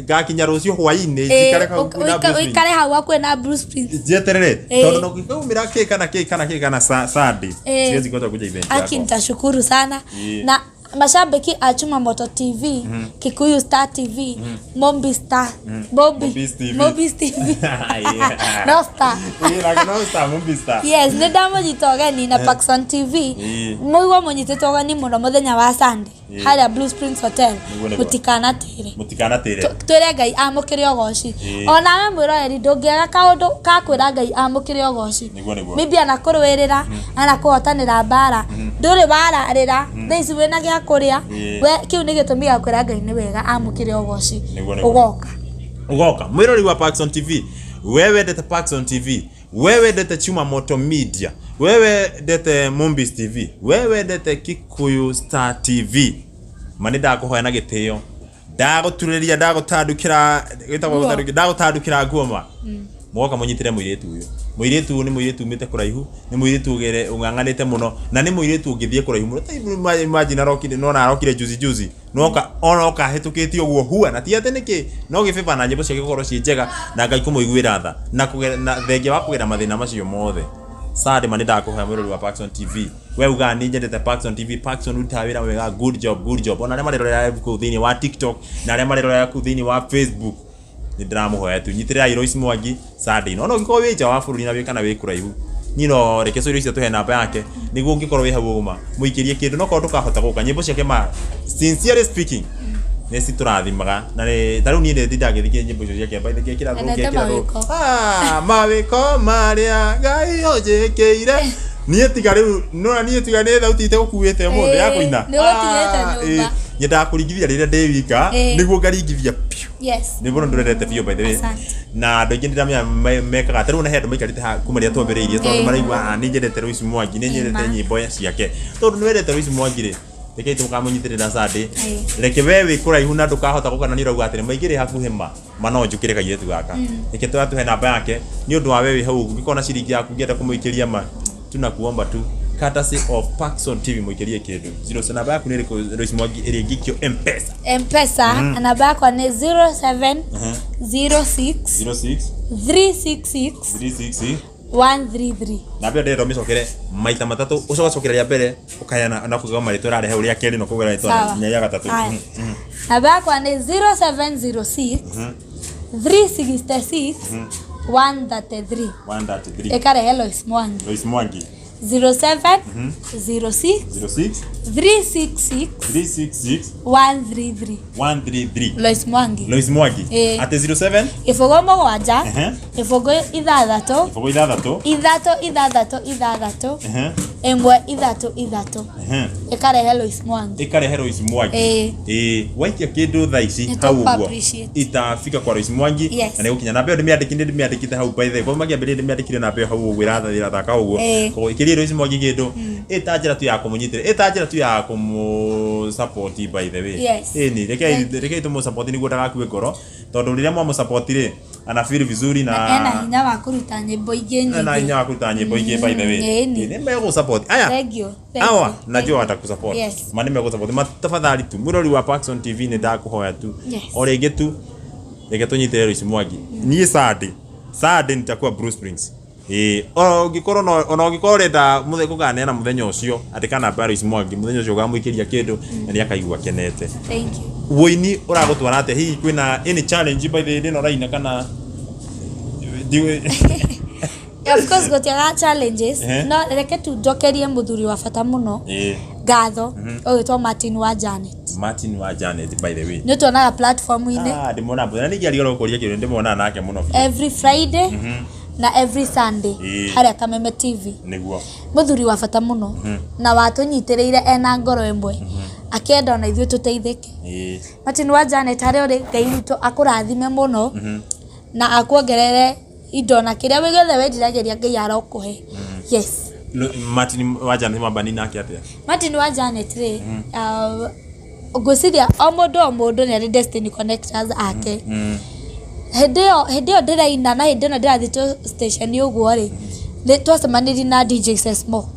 ngakinya rũciũ hwaĩ-inĩ njikare hau na Blue Springs. Ũikare hau hakuhĩ na Blue Springs. Njeterere Ĩĩ. tondũ no gĩkaumĩra kĩ kana kĩ kana kĩ kana Sunday. Siwezi ngoja kuja event Aki yako. nitashukuru sana. Na mashabiki a Chuma Moto TV, Kikuyu Star TV, Mombi Star, Mombi, Mombis TV. Mombis TV. Yeah. No Star. Ĩĩ, like no star, Mombi Star. Yes, nĩ ndamũnyita ũgeni na Paxson TV. Mũigua mũnyitĩtwo ũgeni mũno mũthenya wa Sunday harĩa Blue Springs Hotel. Nĩguo, nĩguo. Mũtikanatĩre. Mũtikanatĩre. Twĩre Ngai amũkĩre ũgoci. Onawe mwĩroreri ndũngĩaga kaũndũ ka kwĩra Ngai amũkĩre ũgoci. Nĩguo, nĩguo. Maybe anakũrũĩrĩra, anakũhotanĩra mbara, ndũrĩ wararĩra thaa ici wĩna gĩa kũrĩa. We kĩu nĩ gĩtũmi gĩa kwĩra Ngai nĩ wega amũkĩre ũgoci. Nĩguo, nĩguo. Ũgoka. Ugoka mwirori wa Paxson TV, we wendete Paxson TV, we wendete Chuma Moto Media, we wendete Mombis TV, we wendete Kikuyu Star TV, ma nĩ ndakũhoya na gĩtĩo, ndagũturĩria, ndagũtandukĩra, gĩtagwo Nguo. gũtandukĩra, ndagũtandukĩra nguo ma mũgoka mũnyitĩre mũirĩtu ũyũ. Mũirĩtu ũyũ nĩ mũirĩtu umĩte kũraihu, nĩ mũirĩtu ũng'ang'anĩte mũno, na nĩ mũirĩtu ũngĩthiĩ kũraihu mũno. Ta imagine arokire, nona arokire juzi juzi, noka onoka ahĩtũkĩtie ũguo hua, na ti atĩ nĩkĩ no gĩbĩba na nyĩmbo ciake gũkorwo ciĩ njega na Ngai kũmũiguĩra tha na na thengia wa kũgera mathĩna macio mothe. Sande ma nĩ ndakũhoya mwĩrori wa Paxson TV, we ugaga nĩ nyendete Paxson TV, Paxson ũrutaga wĩra wega, good job, good job. Ona arĩa marerorera live kũu thĩinĩ wa TikTok na arĩa marerorera kũu thĩinĩ wa Facebook, nĩ ndĩramũhoya tu nyitĩrĩrai Lois Mwangi Sunday ĩno. Ona ũngĩkorwo wĩ nja wa bũrũri na wĩ kana wĩ kũraihu, niĩ no reke Cũrũ icio tũhe namba yake nĩguo ũngĩkorwo wĩ hau ũgũma mũikĩrie kĩndũ, no korwo ndũkahota gũka nyĩmbo ciake ma sincerely speaking nĩ citũrathimaga na nĩ ta rĩu niĩ nĩ ndindaga ngĩthikĩrĩria nyĩmbo icio ciake by the ngekĩra rũrũ, Endete ngekĩra rũrũ. mawĩko. Ah, mawĩko marĩa Ngai ũnjĩkĩire niĩ tiga rĩu nona niĩ tiga nĩ thauti itegũkuĩte ũmũthĩ ya kũina. Nĩ ũgũtigĩte Ah, nyũmba. ĩĩ. Nyendaga kũringithia rĩrĩa ndĩ wika nĩguo ngaringithia piũ. Nĩ mũno ndũrendete biũ by the way. Asante. Na andũ aingĩ ndĩramenya mekaga ta rĩu ona he andũ maikarĩte haha kuma rĩrĩa twambĩrĩirie tondũ maraigua, "Ah, nĩ nyendete Lois Mwangi, nĩ nyendete nyĩmbo ciake." Tondũ nĩ wendete Lois Mwangi rĩ, rekei tũkamũnyitĩrĩra Sunday. Reke we wĩ kũraihu na ndũkahota gũka na nĩ ũrauga atĩrĩ maingĩ hakuhĩ ma no njũkĩre kairĩtu gaka, reke tũratũhe namba yake nĩ ũndũ wa we wĩ hau ũngĩkorwo na ciringi yaku ũngĩenda kũmũikĩria ma tunakuomba tu courtesy of Paxson TV mũikĩrie kĩndũ zero. So namba yaku nĩ ĩrĩkũ, Lois Mwangi, ĩrĩa ĩngĩikio M-Pesa? Mpesa namba yakwa nĩ 0706 06 366 366 133. Namba ĩyo ndĩrenda ũmĩcokere maita matatũ, ũcokacokera rĩa mbere ũkayana na kuga marĩtwa ũrarehe ũrĩa kerĩ na ũkauga rĩtwa Sawa. nginya rĩa gatatũ. Haya. Namba yakwa nĩ 0706 366 133. 133. Ĩkarehe Lois Mwangi. Lois Mwangi. 07 06 06 366 366 133. 133. Lois Mwangi. Lois Mwangi. Atĩ 07 0 7, 0 6, 0 6 6 6 6 1 3 3 ĩkarehe Lois Mwangi. Ĩkarehe Lois Mwangi. Ĩĩ. Ĩĩ, waikia kĩndũ thaa ici Nĩ hau tũkũ ũguo appreciate. itafika kwa Lois Mwangi. Yes. Na nĩgũkinya namba ĩyo ndĩmĩandĩkire, ndĩmĩandĩkĩte hau by the way, kwa makĩambĩrĩria ndĩmĩandĩkire namba ĩyo hau ũguo ĩrathaka ũguo. Ĩĩ. Koguo ĩkĩrie Lois Mwangi kĩndũ ĩta njĩra tu ya kũmũnyitĩrĩra, ĩta njĩra tu ya kũmũ support by the way. Yes. Ĩni, rekei rekei tũmũ support nĩguo ndagakue ngoro, tondũ rĩrĩa mwamũ support rĩ, ana feel vizuri na Na ena hinya wa kũruta nyĩmbo ingĩ ena nyingĩ. hinya wa kũruta nyĩmbo ingĩ by the way. Ĩni. Ĩ, nĩ megũ support aya. Thank you. Thank Awa, you. najua watakusupport. Yes. Ma nĩ megũsupport. Ma tafadhali tu mwĩrori wa Paxson TV nĩ ndakũhoya tu. Yes. O rĩngĩ tu reke tũnyitĩrĩre Lois Mwangi. Niĩ Sunday, Sunday nitakuwa Blue Springs. Ĩĩ, ona ũngĩkorwo no ona ũngĩkorwo ũrenda mũthenya gũkaneana mũthenya ũcio andĩka namba ya Lois Mwangi, mũthenya ũcio ũkamũikĩria kĩndũ na nĩ akaigua akenete. Thank you. Wũini ũragũtwara atĩa? Hihi kwĩna any challenge by the way ĩno ũraina kana ndiũĩ? Of course gũtiagaga challenges. Ehe. No reke tu njokerie mũthuri wa bata mũno Ĩĩ, ngatho ũgĩtwo Martin wa Janet. Martin wa Janet by the way. Nĩ tuonaga platform-inĩ Ah, ndĩmuonaga mũthenya ningĩ arigarwo kũria kĩũria ndĩmuonaga nake mũno biũ. every Friday na every Sunday Ĩĩ. harĩa Kameme TV. Nĩguo. Mũthuri wa bata mũno na watũnyitĩrĩire ena ngoro ĩmwe akĩenda ona ithuĩ tũteithĩke. Ĩĩ. Martin wa Janet harĩa ũrĩ, Ngai witũ akũrathime mũno na akuongerere indo na kĩrĩa gĩothe wĩriragĩria Ngai arokũhe. Yes. Martin wa Janet mwambani nake atĩa? Martin wa Janet rĩ, ngwĩciria o mũndũ o mũndũ nĩ arĩ destiny connectors ake. Hĩndĩ ĩyo hĩndĩ ĩyo ndĩraina na hĩndĩ ĩno ndĩrathiĩ tũ station ũguo rĩ, nĩ twacemanirie na DJ Sesmo.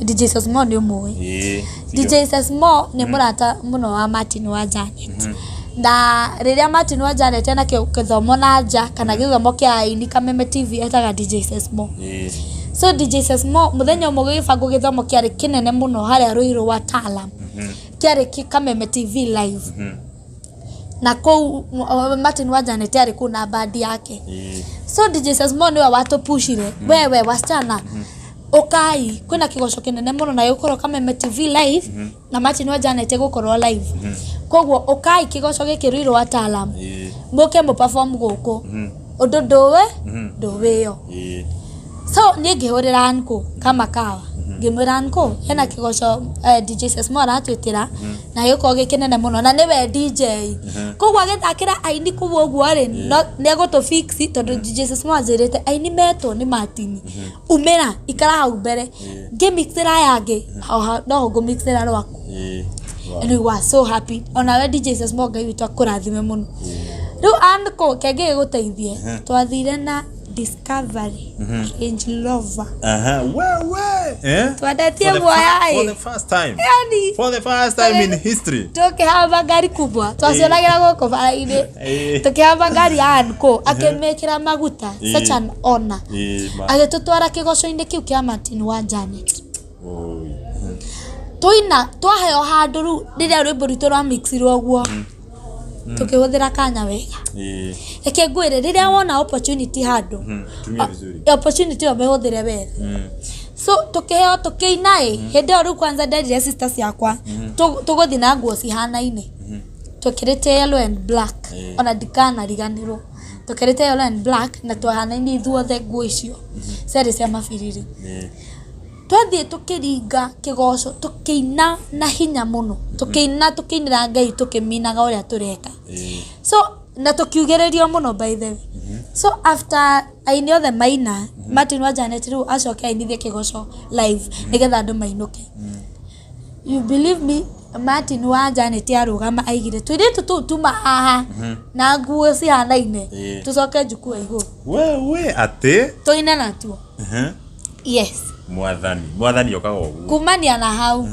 DJ Sesmo nĩ ũmũĩ? Ĩĩ. DJ Sesmo nĩ mũrata mũno wa Martin wa Janet. Na rĩrĩa Martin wa Janet ena gĩthomo na nja kana gĩthomo kĩa aini Kameme TV etaga DJ Sesmo. Ĩĩ. So DJ Sesmo mũthenya ũmwe gũgĩbangwo gĩthomo kĩarĩ kĩnene mũno harĩa Ruiru wa Taalam. Kĩarĩ Kameme TV live. Na kũu Martin wa Janet arĩ kũu na bandi yake. Ĩĩ. So DJ Sesmo nĩwe watũpushire, wewe wasichana ũkai kwĩna kĩgoco kĩnene mũno na gĩgũkorwo Kameme TV live na Martin wa Janet egũkorwo live. Koguo ũkai kĩgoco gĩkĩ Ruiru wa Taalam. Ĩĩ. Mũke mũ perform gũkũ. Ũndũ ndũĩ ndũwĩyo. Ĩĩ. So niĩ ngĩhũrĩra Anko kama kawa, ngĩmwĩra Anko hena kĩgoco DJ Sesmo aratwĩtĩra na gĩgũkorwo gĩ kĩnene mũno na nĩwe DJ, koguo agĩthakĩra aini kũu ũguo rĩ, no nĩ egũtũ fix tondũ DJ Sesmo anjĩrĩte aini metwo nĩ Martin, umĩra ikara hau mbere ngĩmixĩra aya angĩ no ngũmixĩra rwaku. Ĩĩ. And we were so happy. Onawe DJ Sesmo Ngai witũ akũrathime mũno. Rĩu Anko kenge gĩgũteithie, twathire na Discovery Range Rover. Aha, wewe. Eh? Twendetie For the guoya For ĩ. the first time. Yani For the first time in history. Tukĩhamba ngari kubwa twacionagĩra gũkũ bara-inĩ, Ĩĩ. tukĩhamba ngari ya Anko akĩmĩkĩra maguta, Ĩĩ. such an honor, Ĩĩ, ma. agĩtũtwara kĩgoco-inĩ kĩu kĩa Martin wa Janet. Oi. Twaina twaheo handũ rĩu rĩrĩa rwĩmbo rwitũ rwa mixirwo ũguo tukĩhũthĩra kanya wega. Ĩĩ. Reke ngwĩre, rĩrĩa wona opportunity handũ, Tumia vizuri. Opportunity ĩyo mĩhũthĩre wega. So tukĩheo tũkĩina ĩ, hĩndĩ ĩyo rĩu kwanza nderire sisters ciakwa tũgũthiĩ na nguo cihanaine, twĩkĩrĩte yellow and black. Ona ndikanariganĩrwo, twĩkĩrĩte yellow and black na twahanaine ithuothe, nguo icio ciarĩ cia mabiriri. Ĩĩ. Twathiĩ tũkĩringa kĩgoco tũkĩina na hinya mũno, tũkĩina tũkĩinĩra Ngai tũkĩminaga ũrĩa tũreka. Ĩĩ. So na tũkiugĩrĩrio mũno by the way. So after aini othe maina, Martin wa Janet rĩu acoke ainithie kĩgoco live nĩgetha andũ mainũke. You believe me, Martin wa Janet arũgama aigire tũirĩtu tũu tuma haha na nguo cihanaine Ĩĩ. tũcoke njukua igũrũ Wewe atĩ? tũine natuo. Yes. Mwathani. Mwathani okaga ũguo. Kumania na hau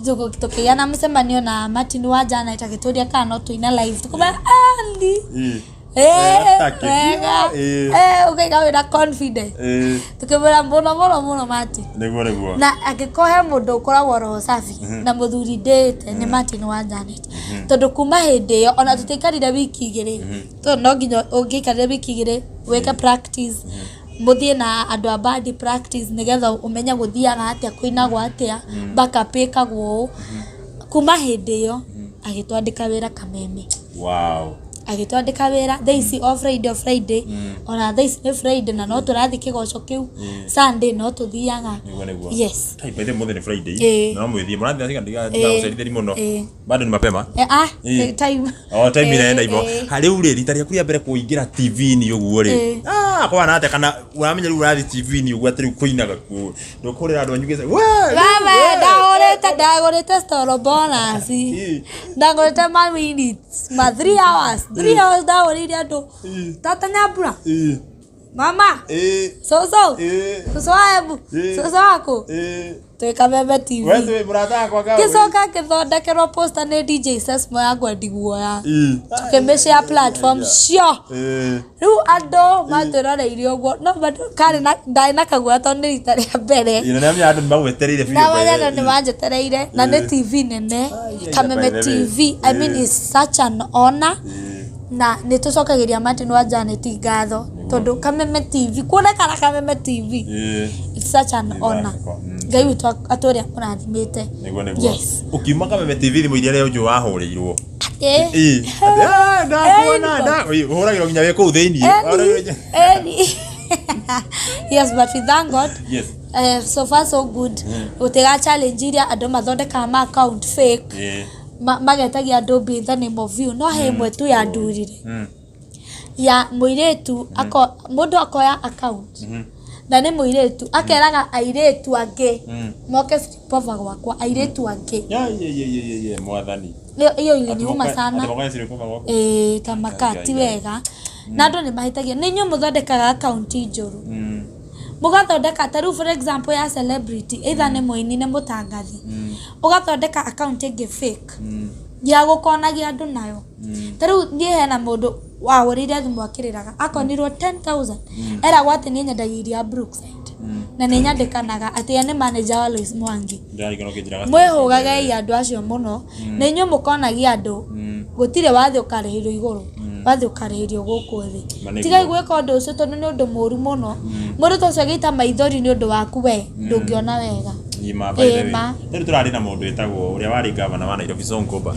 tũkĩgĩa na mũcemanio na Martin wa Janet agĩtũria kana no tũine live, tukumana Andy. Ĩĩ. Eh, Taki. wega. Ĩĩ. Eh, ũkaiga wĩna confidence. Ĩĩ. Tukĩmwĩra mũno mũno mũno Martin. Nĩguo nĩguo. Na angĩkorwo he mũndũ ũkoragwo roho safi na mũthuri ndĩĩte nĩ Martin wa Janet, tondũ kuma hĩndĩ ĩyo ona tũtiaikarire wiki 2, tondũ no nginya ũngĩikarire wiki 2 wĩke practice, mũthiĩ na andũ a band practice nĩgetha ũmenye gũthiaga atĩa, kũinagwo atĩa, backup ĩkagwo ũũ. Kuma hĩndĩ ĩyo agĩtwandĩka wĩra Kameme. Wow. Agĩtwandĩka wĩra thaa ici o Friday, o Friday, ona thaa ici nĩ Friday na no tũrathiĩ kĩgoco kĩu. Sunday no tũthiaga. Nĩguo nĩguo. Yes. Tai by the way, mũthĩ nĩ Friday. Ĩĩ. No mwĩthiĩ mũrathiĩ tiga ndigagũcerithĩri mũno. Ĩĩ. Bado ni mapema. Eh, ah, Ĩĩ. time. O time Ĩĩ, iraenda ivo. ĩĩ. Rĩu rĩ rita rĩaku rĩa mbere kũingĩra TV-inĩ ũguo rĩ. Ĩĩ. Ah, kwana atĩa kana ũramenya rĩu ũrathiĩ TV-inĩ ũguo atĩ rĩu kũinaga kuo. Ndũkũrĩra andũ anyu gĩca. We! Baba, ndagũrĩte ndagũrĩte storo bonus. Ĩĩ. Ndagũrĩte ma minutes, ma 3 hours. 3 hours ndagũrĩire andũ. Tata Nyambura, Ĩĩ. mama, Ĩĩ. cũcũ, Ĩĩ. cũcũ wa Embu, Ĩĩ. cũcũ waku, Ĩĩ. twĩ Kameme TV. We twĩ mũrata wakwa gawe. Ngĩcoka ngĩthondekerwo poster nĩ DJ Sesmo ya Ngwendi Guoya. Ĩĩ. Tũkĩmĩshare platform cio. Ĩĩ. Rĩu andũ matwĩroreire ũguo no bado karĩ na ndarĩ na kaguoya tondũ nĩ rita rĩa mbere. Ĩĩ, na nĩamenya andũ nĩmagwetereire biũ. Na manyana nĩ manjetereire na nĩ TV nene Kameme by the way. TV. I mean, it's such an honor na nĩ tũcokagĩria Martin wa Janet ngatho tondũ Kameme TV kuonekana Kameme TV, Ĩĩ. it's such an honor. Ngai witũ atũrĩa mũrathimĩte. Nĩguo nĩguo. Yes. Ũkiuma Kameme TV thimũ iria rĩa ũnjũ wahũrĩirwo. Ĩĩ. Ĩĩ. Atĩ, "Ah, ndakuona, ũhũragĩrwo nginya wĩ kũu thĩinĩ. Ũhũragĩrwo nginya- Eni. Yes, but we thank God. Yes. So far so good. Gũtiga challenge iria andũ mathondekaga ma account fake. Ĩĩ. Magetagia andũ mbia in the name of you. No he ĩmwe tu yandurire. Ya mũirĩtu ako mũndũ akoya account. Na nĩ mũirĩtu akeraga airĩtu angĩ moke sleepover gwakwa, airĩtu angĩ. Ya, ye, ye, ye, ye, ye, mwathani. Ĩyo iliniuma sana. Atĩ mokae sleepover gwaku. Ĩĩ, ta maka ti wega na andũ nĩ mahĩtagia. Nĩ inyuĩ mũthondekaga akaunti njũru, mũgathondeka ta rĩu for example ya celebrity, either nĩ mũini, nĩ mũtangathi, ũgathondeka account ĩngĩ fake ya gũkonagia andũ nayo. Ta rĩu niĩ hena mũndũ wahũrĩire thimũ akĩrĩraga akonirwo 10,000, eragwo atĩ niĩ nyendagia iria Brookside na nĩ nyandĩkanaga atĩ ye nĩ manager wa Lois Mwangi. Ndĩrarigana ũkĩnjĩraga. Mwĩhũgagei andũ acio mũno, na inyuĩ mũkonagia andũ. Gũtirĩ wathiĩ ũkarĩhĩrio igũrũ, wathiĩ ũkarĩhĩrio gũkũ thĩ. Ma nĩguo. Tigai gwĩka ũndũ ũcio tondũ nĩ ũndũ mũũru mũno. Mũndũ ta ũcio agĩita maithori nĩ ũndũ waku, we ndũngĩona wega. Ĩ, ma, by the way. Ĩ, ma. Rĩu tũrarĩ na mũndũ wĩtagwo ũrĩa warĩ gavana wa Nairobi, Sonko ba.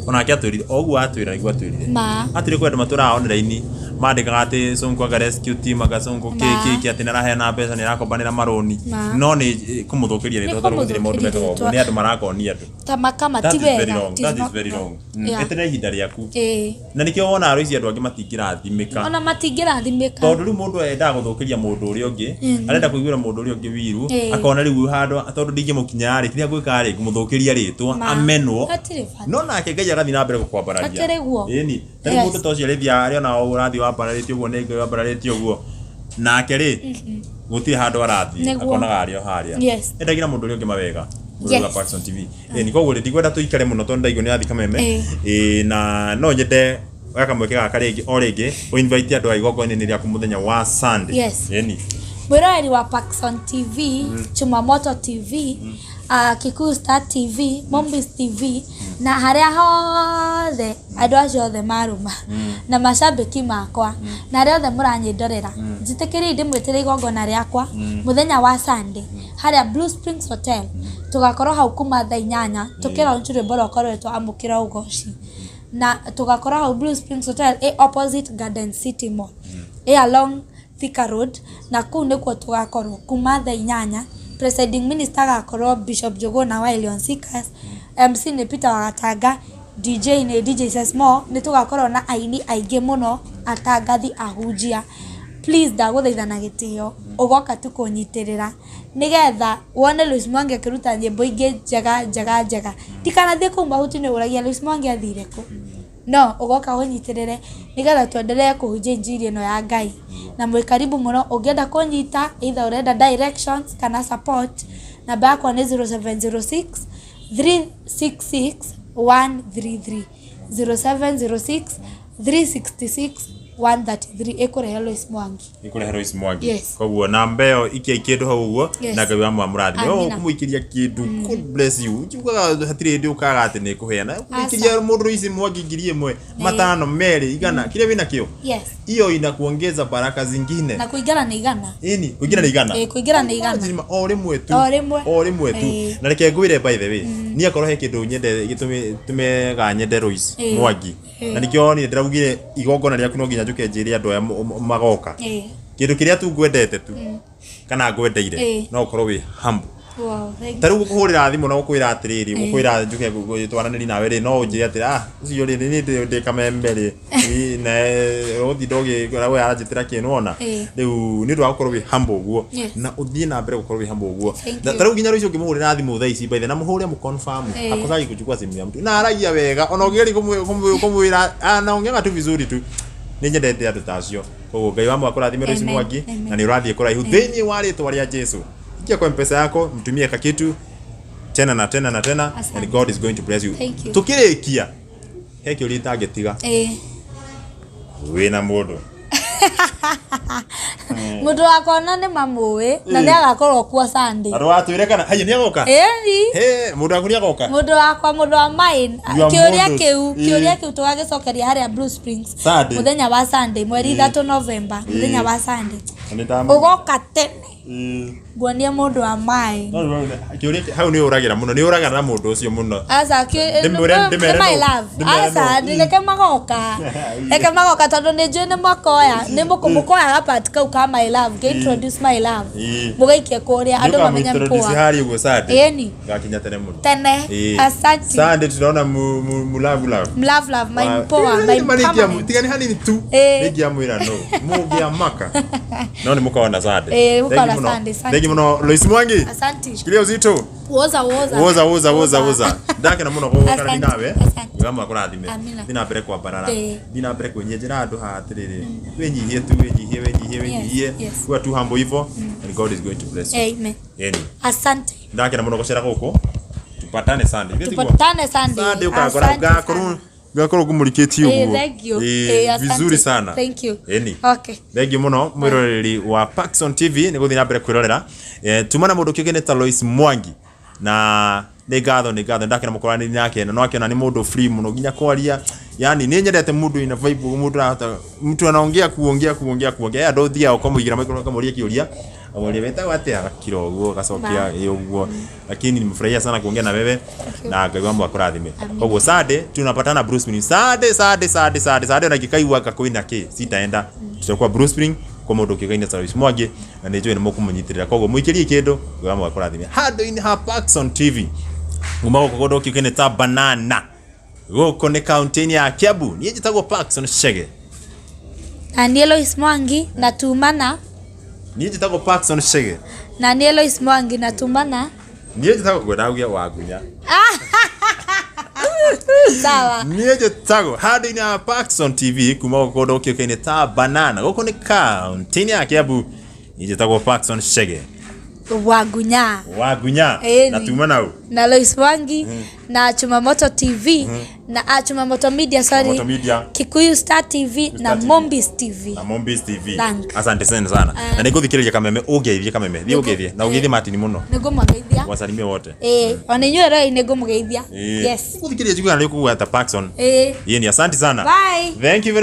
Onake atwĩrire o ũguo atwĩra nĩguo atwĩrire. Ma. Atwĩrire kwĩ andũ matũraga online mandĩkaga atĩ Sonko anga rescue team, anga Sonko kĩ Ma. kĩ kĩ, atĩ nĩaraheana mbeca, nĩarakombanĩra marũni. Ma. No nĩ kũmũthũkĩria rĩtwa tondũ gũtirĩ mũndũ kũmũthũkĩria mekaga ũguo, rĩtwa. nĩ andũ marakonia andũ. Ta makama That ti is very wega. wrong. It is That is not very wrong. Yeah. Eterera ihinda rĩaku. Ĩĩ. Na nĩkĩo wonaga rũici andũ angĩ matingĩrathimĩka. Ona matingĩrathimĩka. Tondũ rĩu mũndũ endaga gũthũkĩria mũndũ ũrĩa ũngĩ, arenda kũiguĩra mũndũ ũrĩa ũngĩ wiru, akona rĩu handũ tondũ ndingĩmũkinya rĩ, kĩrĩa ngwĩka rĩ, ngũmũthũkĩria rĩtwa, Ma. amenwo. Hatirĩ bata. No nake Ngai agathiĩ na mbere gũkwambararia. Akĩrĩ guo. Ĩni ta rĩu mũndũ ta ũcio arĩthiaga arĩona o ũrathiĩ wambararĩtie ũguo nĩ Ngai wambararĩtie ũguo, nake rĩ gũtirĩ handũ arathiĩ. Nĩguo. Akonaga arĩ o harĩa. Endagĩra mũndũ ũrĩa ũngĩ mawega. Mũndũ wa Parkson TV. Ĩni koguo rĩ, ndikwenda tũikare mũno tondũ ndaigua nĩ ũrathiĩ Kameme. Ĩĩ, na no nyende gaka mweke gaka rĩngĩ o rĩngĩ ũinvite andũ a igongona-inĩ rĩaku mũthenya wa Sunday. Yes. Ĩni. Mwĩroreri wa Parkson TV, Chumamoto TV, Kikuyu Star TV, Mombis TV na harĩa hothe andũ acio othe marũma na macambĩki makwa na arĩa othe mũranyĩndorera, njĩtĩkĩriei ndĩmwĩtĩre igongona rĩakwa mũthenya wa Sunday harĩa Blue Springs Hotel. Tũgakorwo hau kuma thaa 8 tũkĩlaunch rwĩmbo rwakwa rwetwo Amũkĩra Ũgoci, na tũgakorwo hau Blue Springs Hotel ĩ opposite Garden City Mall, ĩ along Thika Road, na kũu nĩkuo tũgakorwo kuma thaa 8. Presiding minister agakorwo Bishop Njuguna wa Elion Seekers, MC nĩ Peter Wagatanga, DJ nĩ DJ Sesmo. Nĩ tũgakorwo na aini aingĩ mũno, atangathi, ahunjia. Please, ndagũthaitha na gĩtĩo ũgoka tu kũnyitĩrĩra nĩgetha wone Lois Mwangi akĩruta nyĩmbo ingĩ njega njega njega. Ndikanathiĩ kũu mahuti nĩ ũragia Lois Mwangi athire kũ. No ũgoka ũnyitĩrĩre nĩgetha tuendelee kũhunjia injiri ĩno ya Ngai, na mwĩ karibu mũno. Ũngĩenda kũnyita, either ũrenda directions kana support, namba yakwa nĩ 0706 366 133, 0706 366. 133 ĩkũrehe Lois Mwangi. Ikurehe Lois Mwangi. Yes. Koguo namba ĩyo ikia kĩndũ hau ũguo. Yes. Na Ngai wa mwamũrathime. Amina. Ũkũmũikĩria kĩndũ, God bless you. Njugaga hatirĩ hĩndĩ ũkaga atĩ nĩ kũheana. Ũkũmũikĩria mũndũ Lois Mwangi 1000, 500, 200, 100, kĩrĩa wĩnakĩo. Yes. Hiyo inakuongeza baraka zingine. Na kũingĩra nĩ 100. Ĩni, kũingĩra nĩ 100. Ĩĩ, kũingĩra nĩ 100. Imagine, o rĩmwe tu. O rĩmwe. O rĩmwe tu. Ĩĩ. Na reke ngwĩre, by the way, niĩ akorwo he kĩndũ nyende gĩtũmega nyende Lois Ĩĩ. Mwangi, Ĩĩ. na nĩkĩo niĩ ndĩraugire igongona rĩaku no nginya njũke njĩre andũ aya magoka. Ĩĩ. Kĩndũ kĩrĩa tu ngwendete tu kana ngwendeire, Ĩĩ. no ũkorwo wĩ humble. Wow, thank Ta rĩu gũkũhũrĩra thimũ na gũkwĩra atĩrĩrĩ, gũkwĩra njuke twaranĩri nawe rĩ, no ũnjĩre atĩrĩ, ah, ũcio rĩ, nĩ ndĩ kamembe rĩ, na ũgũtinda ũgĩkora we aranjĩtĩra kĩ, nĩwona? Ĩĩ. Rĩu nĩ ũndũ wa gũkorwo wĩ humble ũguo, Yes. na ũthiĩ na mbere gũkorwo wĩ humble ũguo. Thank Na you. ta rĩu nginya rũciũ ũngĩmũhũrĩra thimũ thaa ici, by the, na mũhũre mũconfirm, Ĩĩ. akosagi kuchukua simu ya mtu na aragia wega, ona ũngĩgeria kũmwĩra anaongeaga tu vizuri tu. Nĩ nyendete andũ ta acio. Koguo Ngai wa mwakũrathime Lois Amen. Mwangi, Amen. na nĩ ũrathiĩ kũraihu thĩinĩ wa rĩtwa rĩa Jesu. Ingia kwa mpesa yako, mtumie kakitu tena na tena na tena. Asante. And God is going to bless you. Thank you. Tukĩrĩkia, he kĩũria itangĩtiga. Ĩĩ. Wĩna mũndũ? Mũndũ wakwa na nĩ mamũĩ na nĩ agakorwo kuo Sunday. Andũ watwĩre kana haya nĩ agoka. Ĩni. He mũndũ waku nĩ agoka. Mũndũ wakwa, mũndũ wa mine. Your Kĩũria mũndũ. kĩu, Ĩĩ. kĩũria kĩu tũgagĩcokeria harĩa Blue Springs Sunday. Mũthenya wa Sunday, mweri 3 November, mũthenya wa Sunday. Na nĩ ndamũ- Ũgoka tene Ĩĩ. nguonie mũndũ wa mine. No, no, no, kĩũria hau nĩ ũragĩra mũno, nĩ ũragĩra na mũndũ ũcio mũno. Aca, Ndĩmere nĩ my no. love. Ndĩmere Aca, no. reke magoka, reke magoka, tondũ nĩ njũĩ nĩ makoya, nĩ mũkoyaga part kau ka my love, ngĩ introduce my love, Ĩĩ. mũgaikie kũrĩa andũ mamenye Nĩũkamũintroduce mpoa. harĩa ũguo Sunday. Ĩni. Ngakinya tene mũno. Tene. Ĩĩ. Asante. Sunday tunaona mu love love. Love love, my mpoa, my permanent. Tigani hanini tu. Ĩĩ. Nĩngĩamwĩra no mũngĩamaka, no nĩ mũkona Sunday. Ĩĩ, mũkona Thank you mũno. Sunday, asante. Thank you mũno Lois Mwangi. Asante. Shikilia uzito. Woza woza. Woza woza woza woza. Ndakena mũno gũgũkarani Asante, nawe. asante. Ngai akũrathime. Amina. Thiĩ na mbere kwambarara. Ĩĩ. Thiĩ na mbere kwĩnyenjera andũ haha atĩrĩrĩ, wĩnyihie tu, wĩnyihie, wĩnyihie, wĩnyihie. Yes. Kuwa tu humble hivyo and God is going to bless you. Amen. Ĩni. Asante. Ndakena mũno gũcera gũkũ. Tupatane Sunday. Ithuĩ tiguo? Tupatane Sunday. Sunday ũgakora Asante ngakorwo sana. ngakorwo ngũmũrikĩtie Eh, ũguo. thank you. Ĩĩ, Eh, asante. vizuri sana. Thank you. Ĩni. Okay. Thengiũ mũno mwĩroreri wa Paxson TV nĩ gũthiĩ na mbere kwĩrorera. Tuma na mũndũ kĩũngĩ nĩ ta Lois Mwangi, na nĩ ngatho, nĩ ngatho, ndakena mũkoranĩri nake, na no akĩona nĩ mũndũ free mũno nginya kwaria, yani nĩ nyendete mũndũ ina vibe, mũndũ arahota, mtu anaongea, kuongea, kuongea, kuongea. Andũ thiaga ũkamũigĩra microphone, ũkamũria kĩũria, amũria wetagwo atĩa, agakira ũguo, agacokia ĩ ũguo, lakini nimefurahia sana kuongea na wewe, na Ngai wa akũrathime. Koguo Sunday tunapatana Bruce Spring. Sunday, Sunday, Sunday, Sunday, Sunday, na ngĩkaigua anga kwĩna kĩ sitaenda, tutakuwa Bruce Spring kwa mũndũ ũkĩgaina Lois Mwangi, na nĩ njũĩ nĩ mũkũmũnyitĩrĩra, koguo mũikĩrie kĩndũ. Ngai wa akũrathime handũ-inĩ ha Paxson TV nguma gũkũ kũndũ kĩũkaine ta Banana, gũkũ nĩ kaunti-inĩ ya Kiambu. Niĩ njĩtagwo Paxson Chege. Na niĩ Lois Mwangi na tumana. Niĩ njĩtagwo Paxson Chege. Na niĩ Lois Mwangi na tumana. Niĩ njĩtagwo ngwendaga Wangunya. Sawa. Niĩ njĩtagwo handũ-inĩ ha Paxson TV kuma gũkũ kũndũ kĩũkaine ta Banana, gũkũ nĩ kaunti-inĩ ya Kiambu. Niĩ njĩtagwo Paxson Chege. Wangunya. Wangunya. Ĩni. Na tuma nau. Na Lois Mwangi na Chumamoto TV na Chumamoto Media, sorry. Chumamoto Media. Kikuyu Star TV na Star TV. Mombis TV. Na Mombis TV. Thank. Asante sana sana, na nĩngũthikĩrĩria kameme, ũngeithie kameme, thiĩ ũngeithie na ũgeithie Martin mũno. Nĩngũmageithia. Wasalimie wote. Ĩĩ, ona inyuĩ roi nĩngũmũgeithia. Ĩĩ. Yes. Nĩngũthikĩrĩria njiguaga nĩ ũkũgweta Paxson. Ĩĩ. Ĩĩ, ni asante sana. Bye. Thank you very.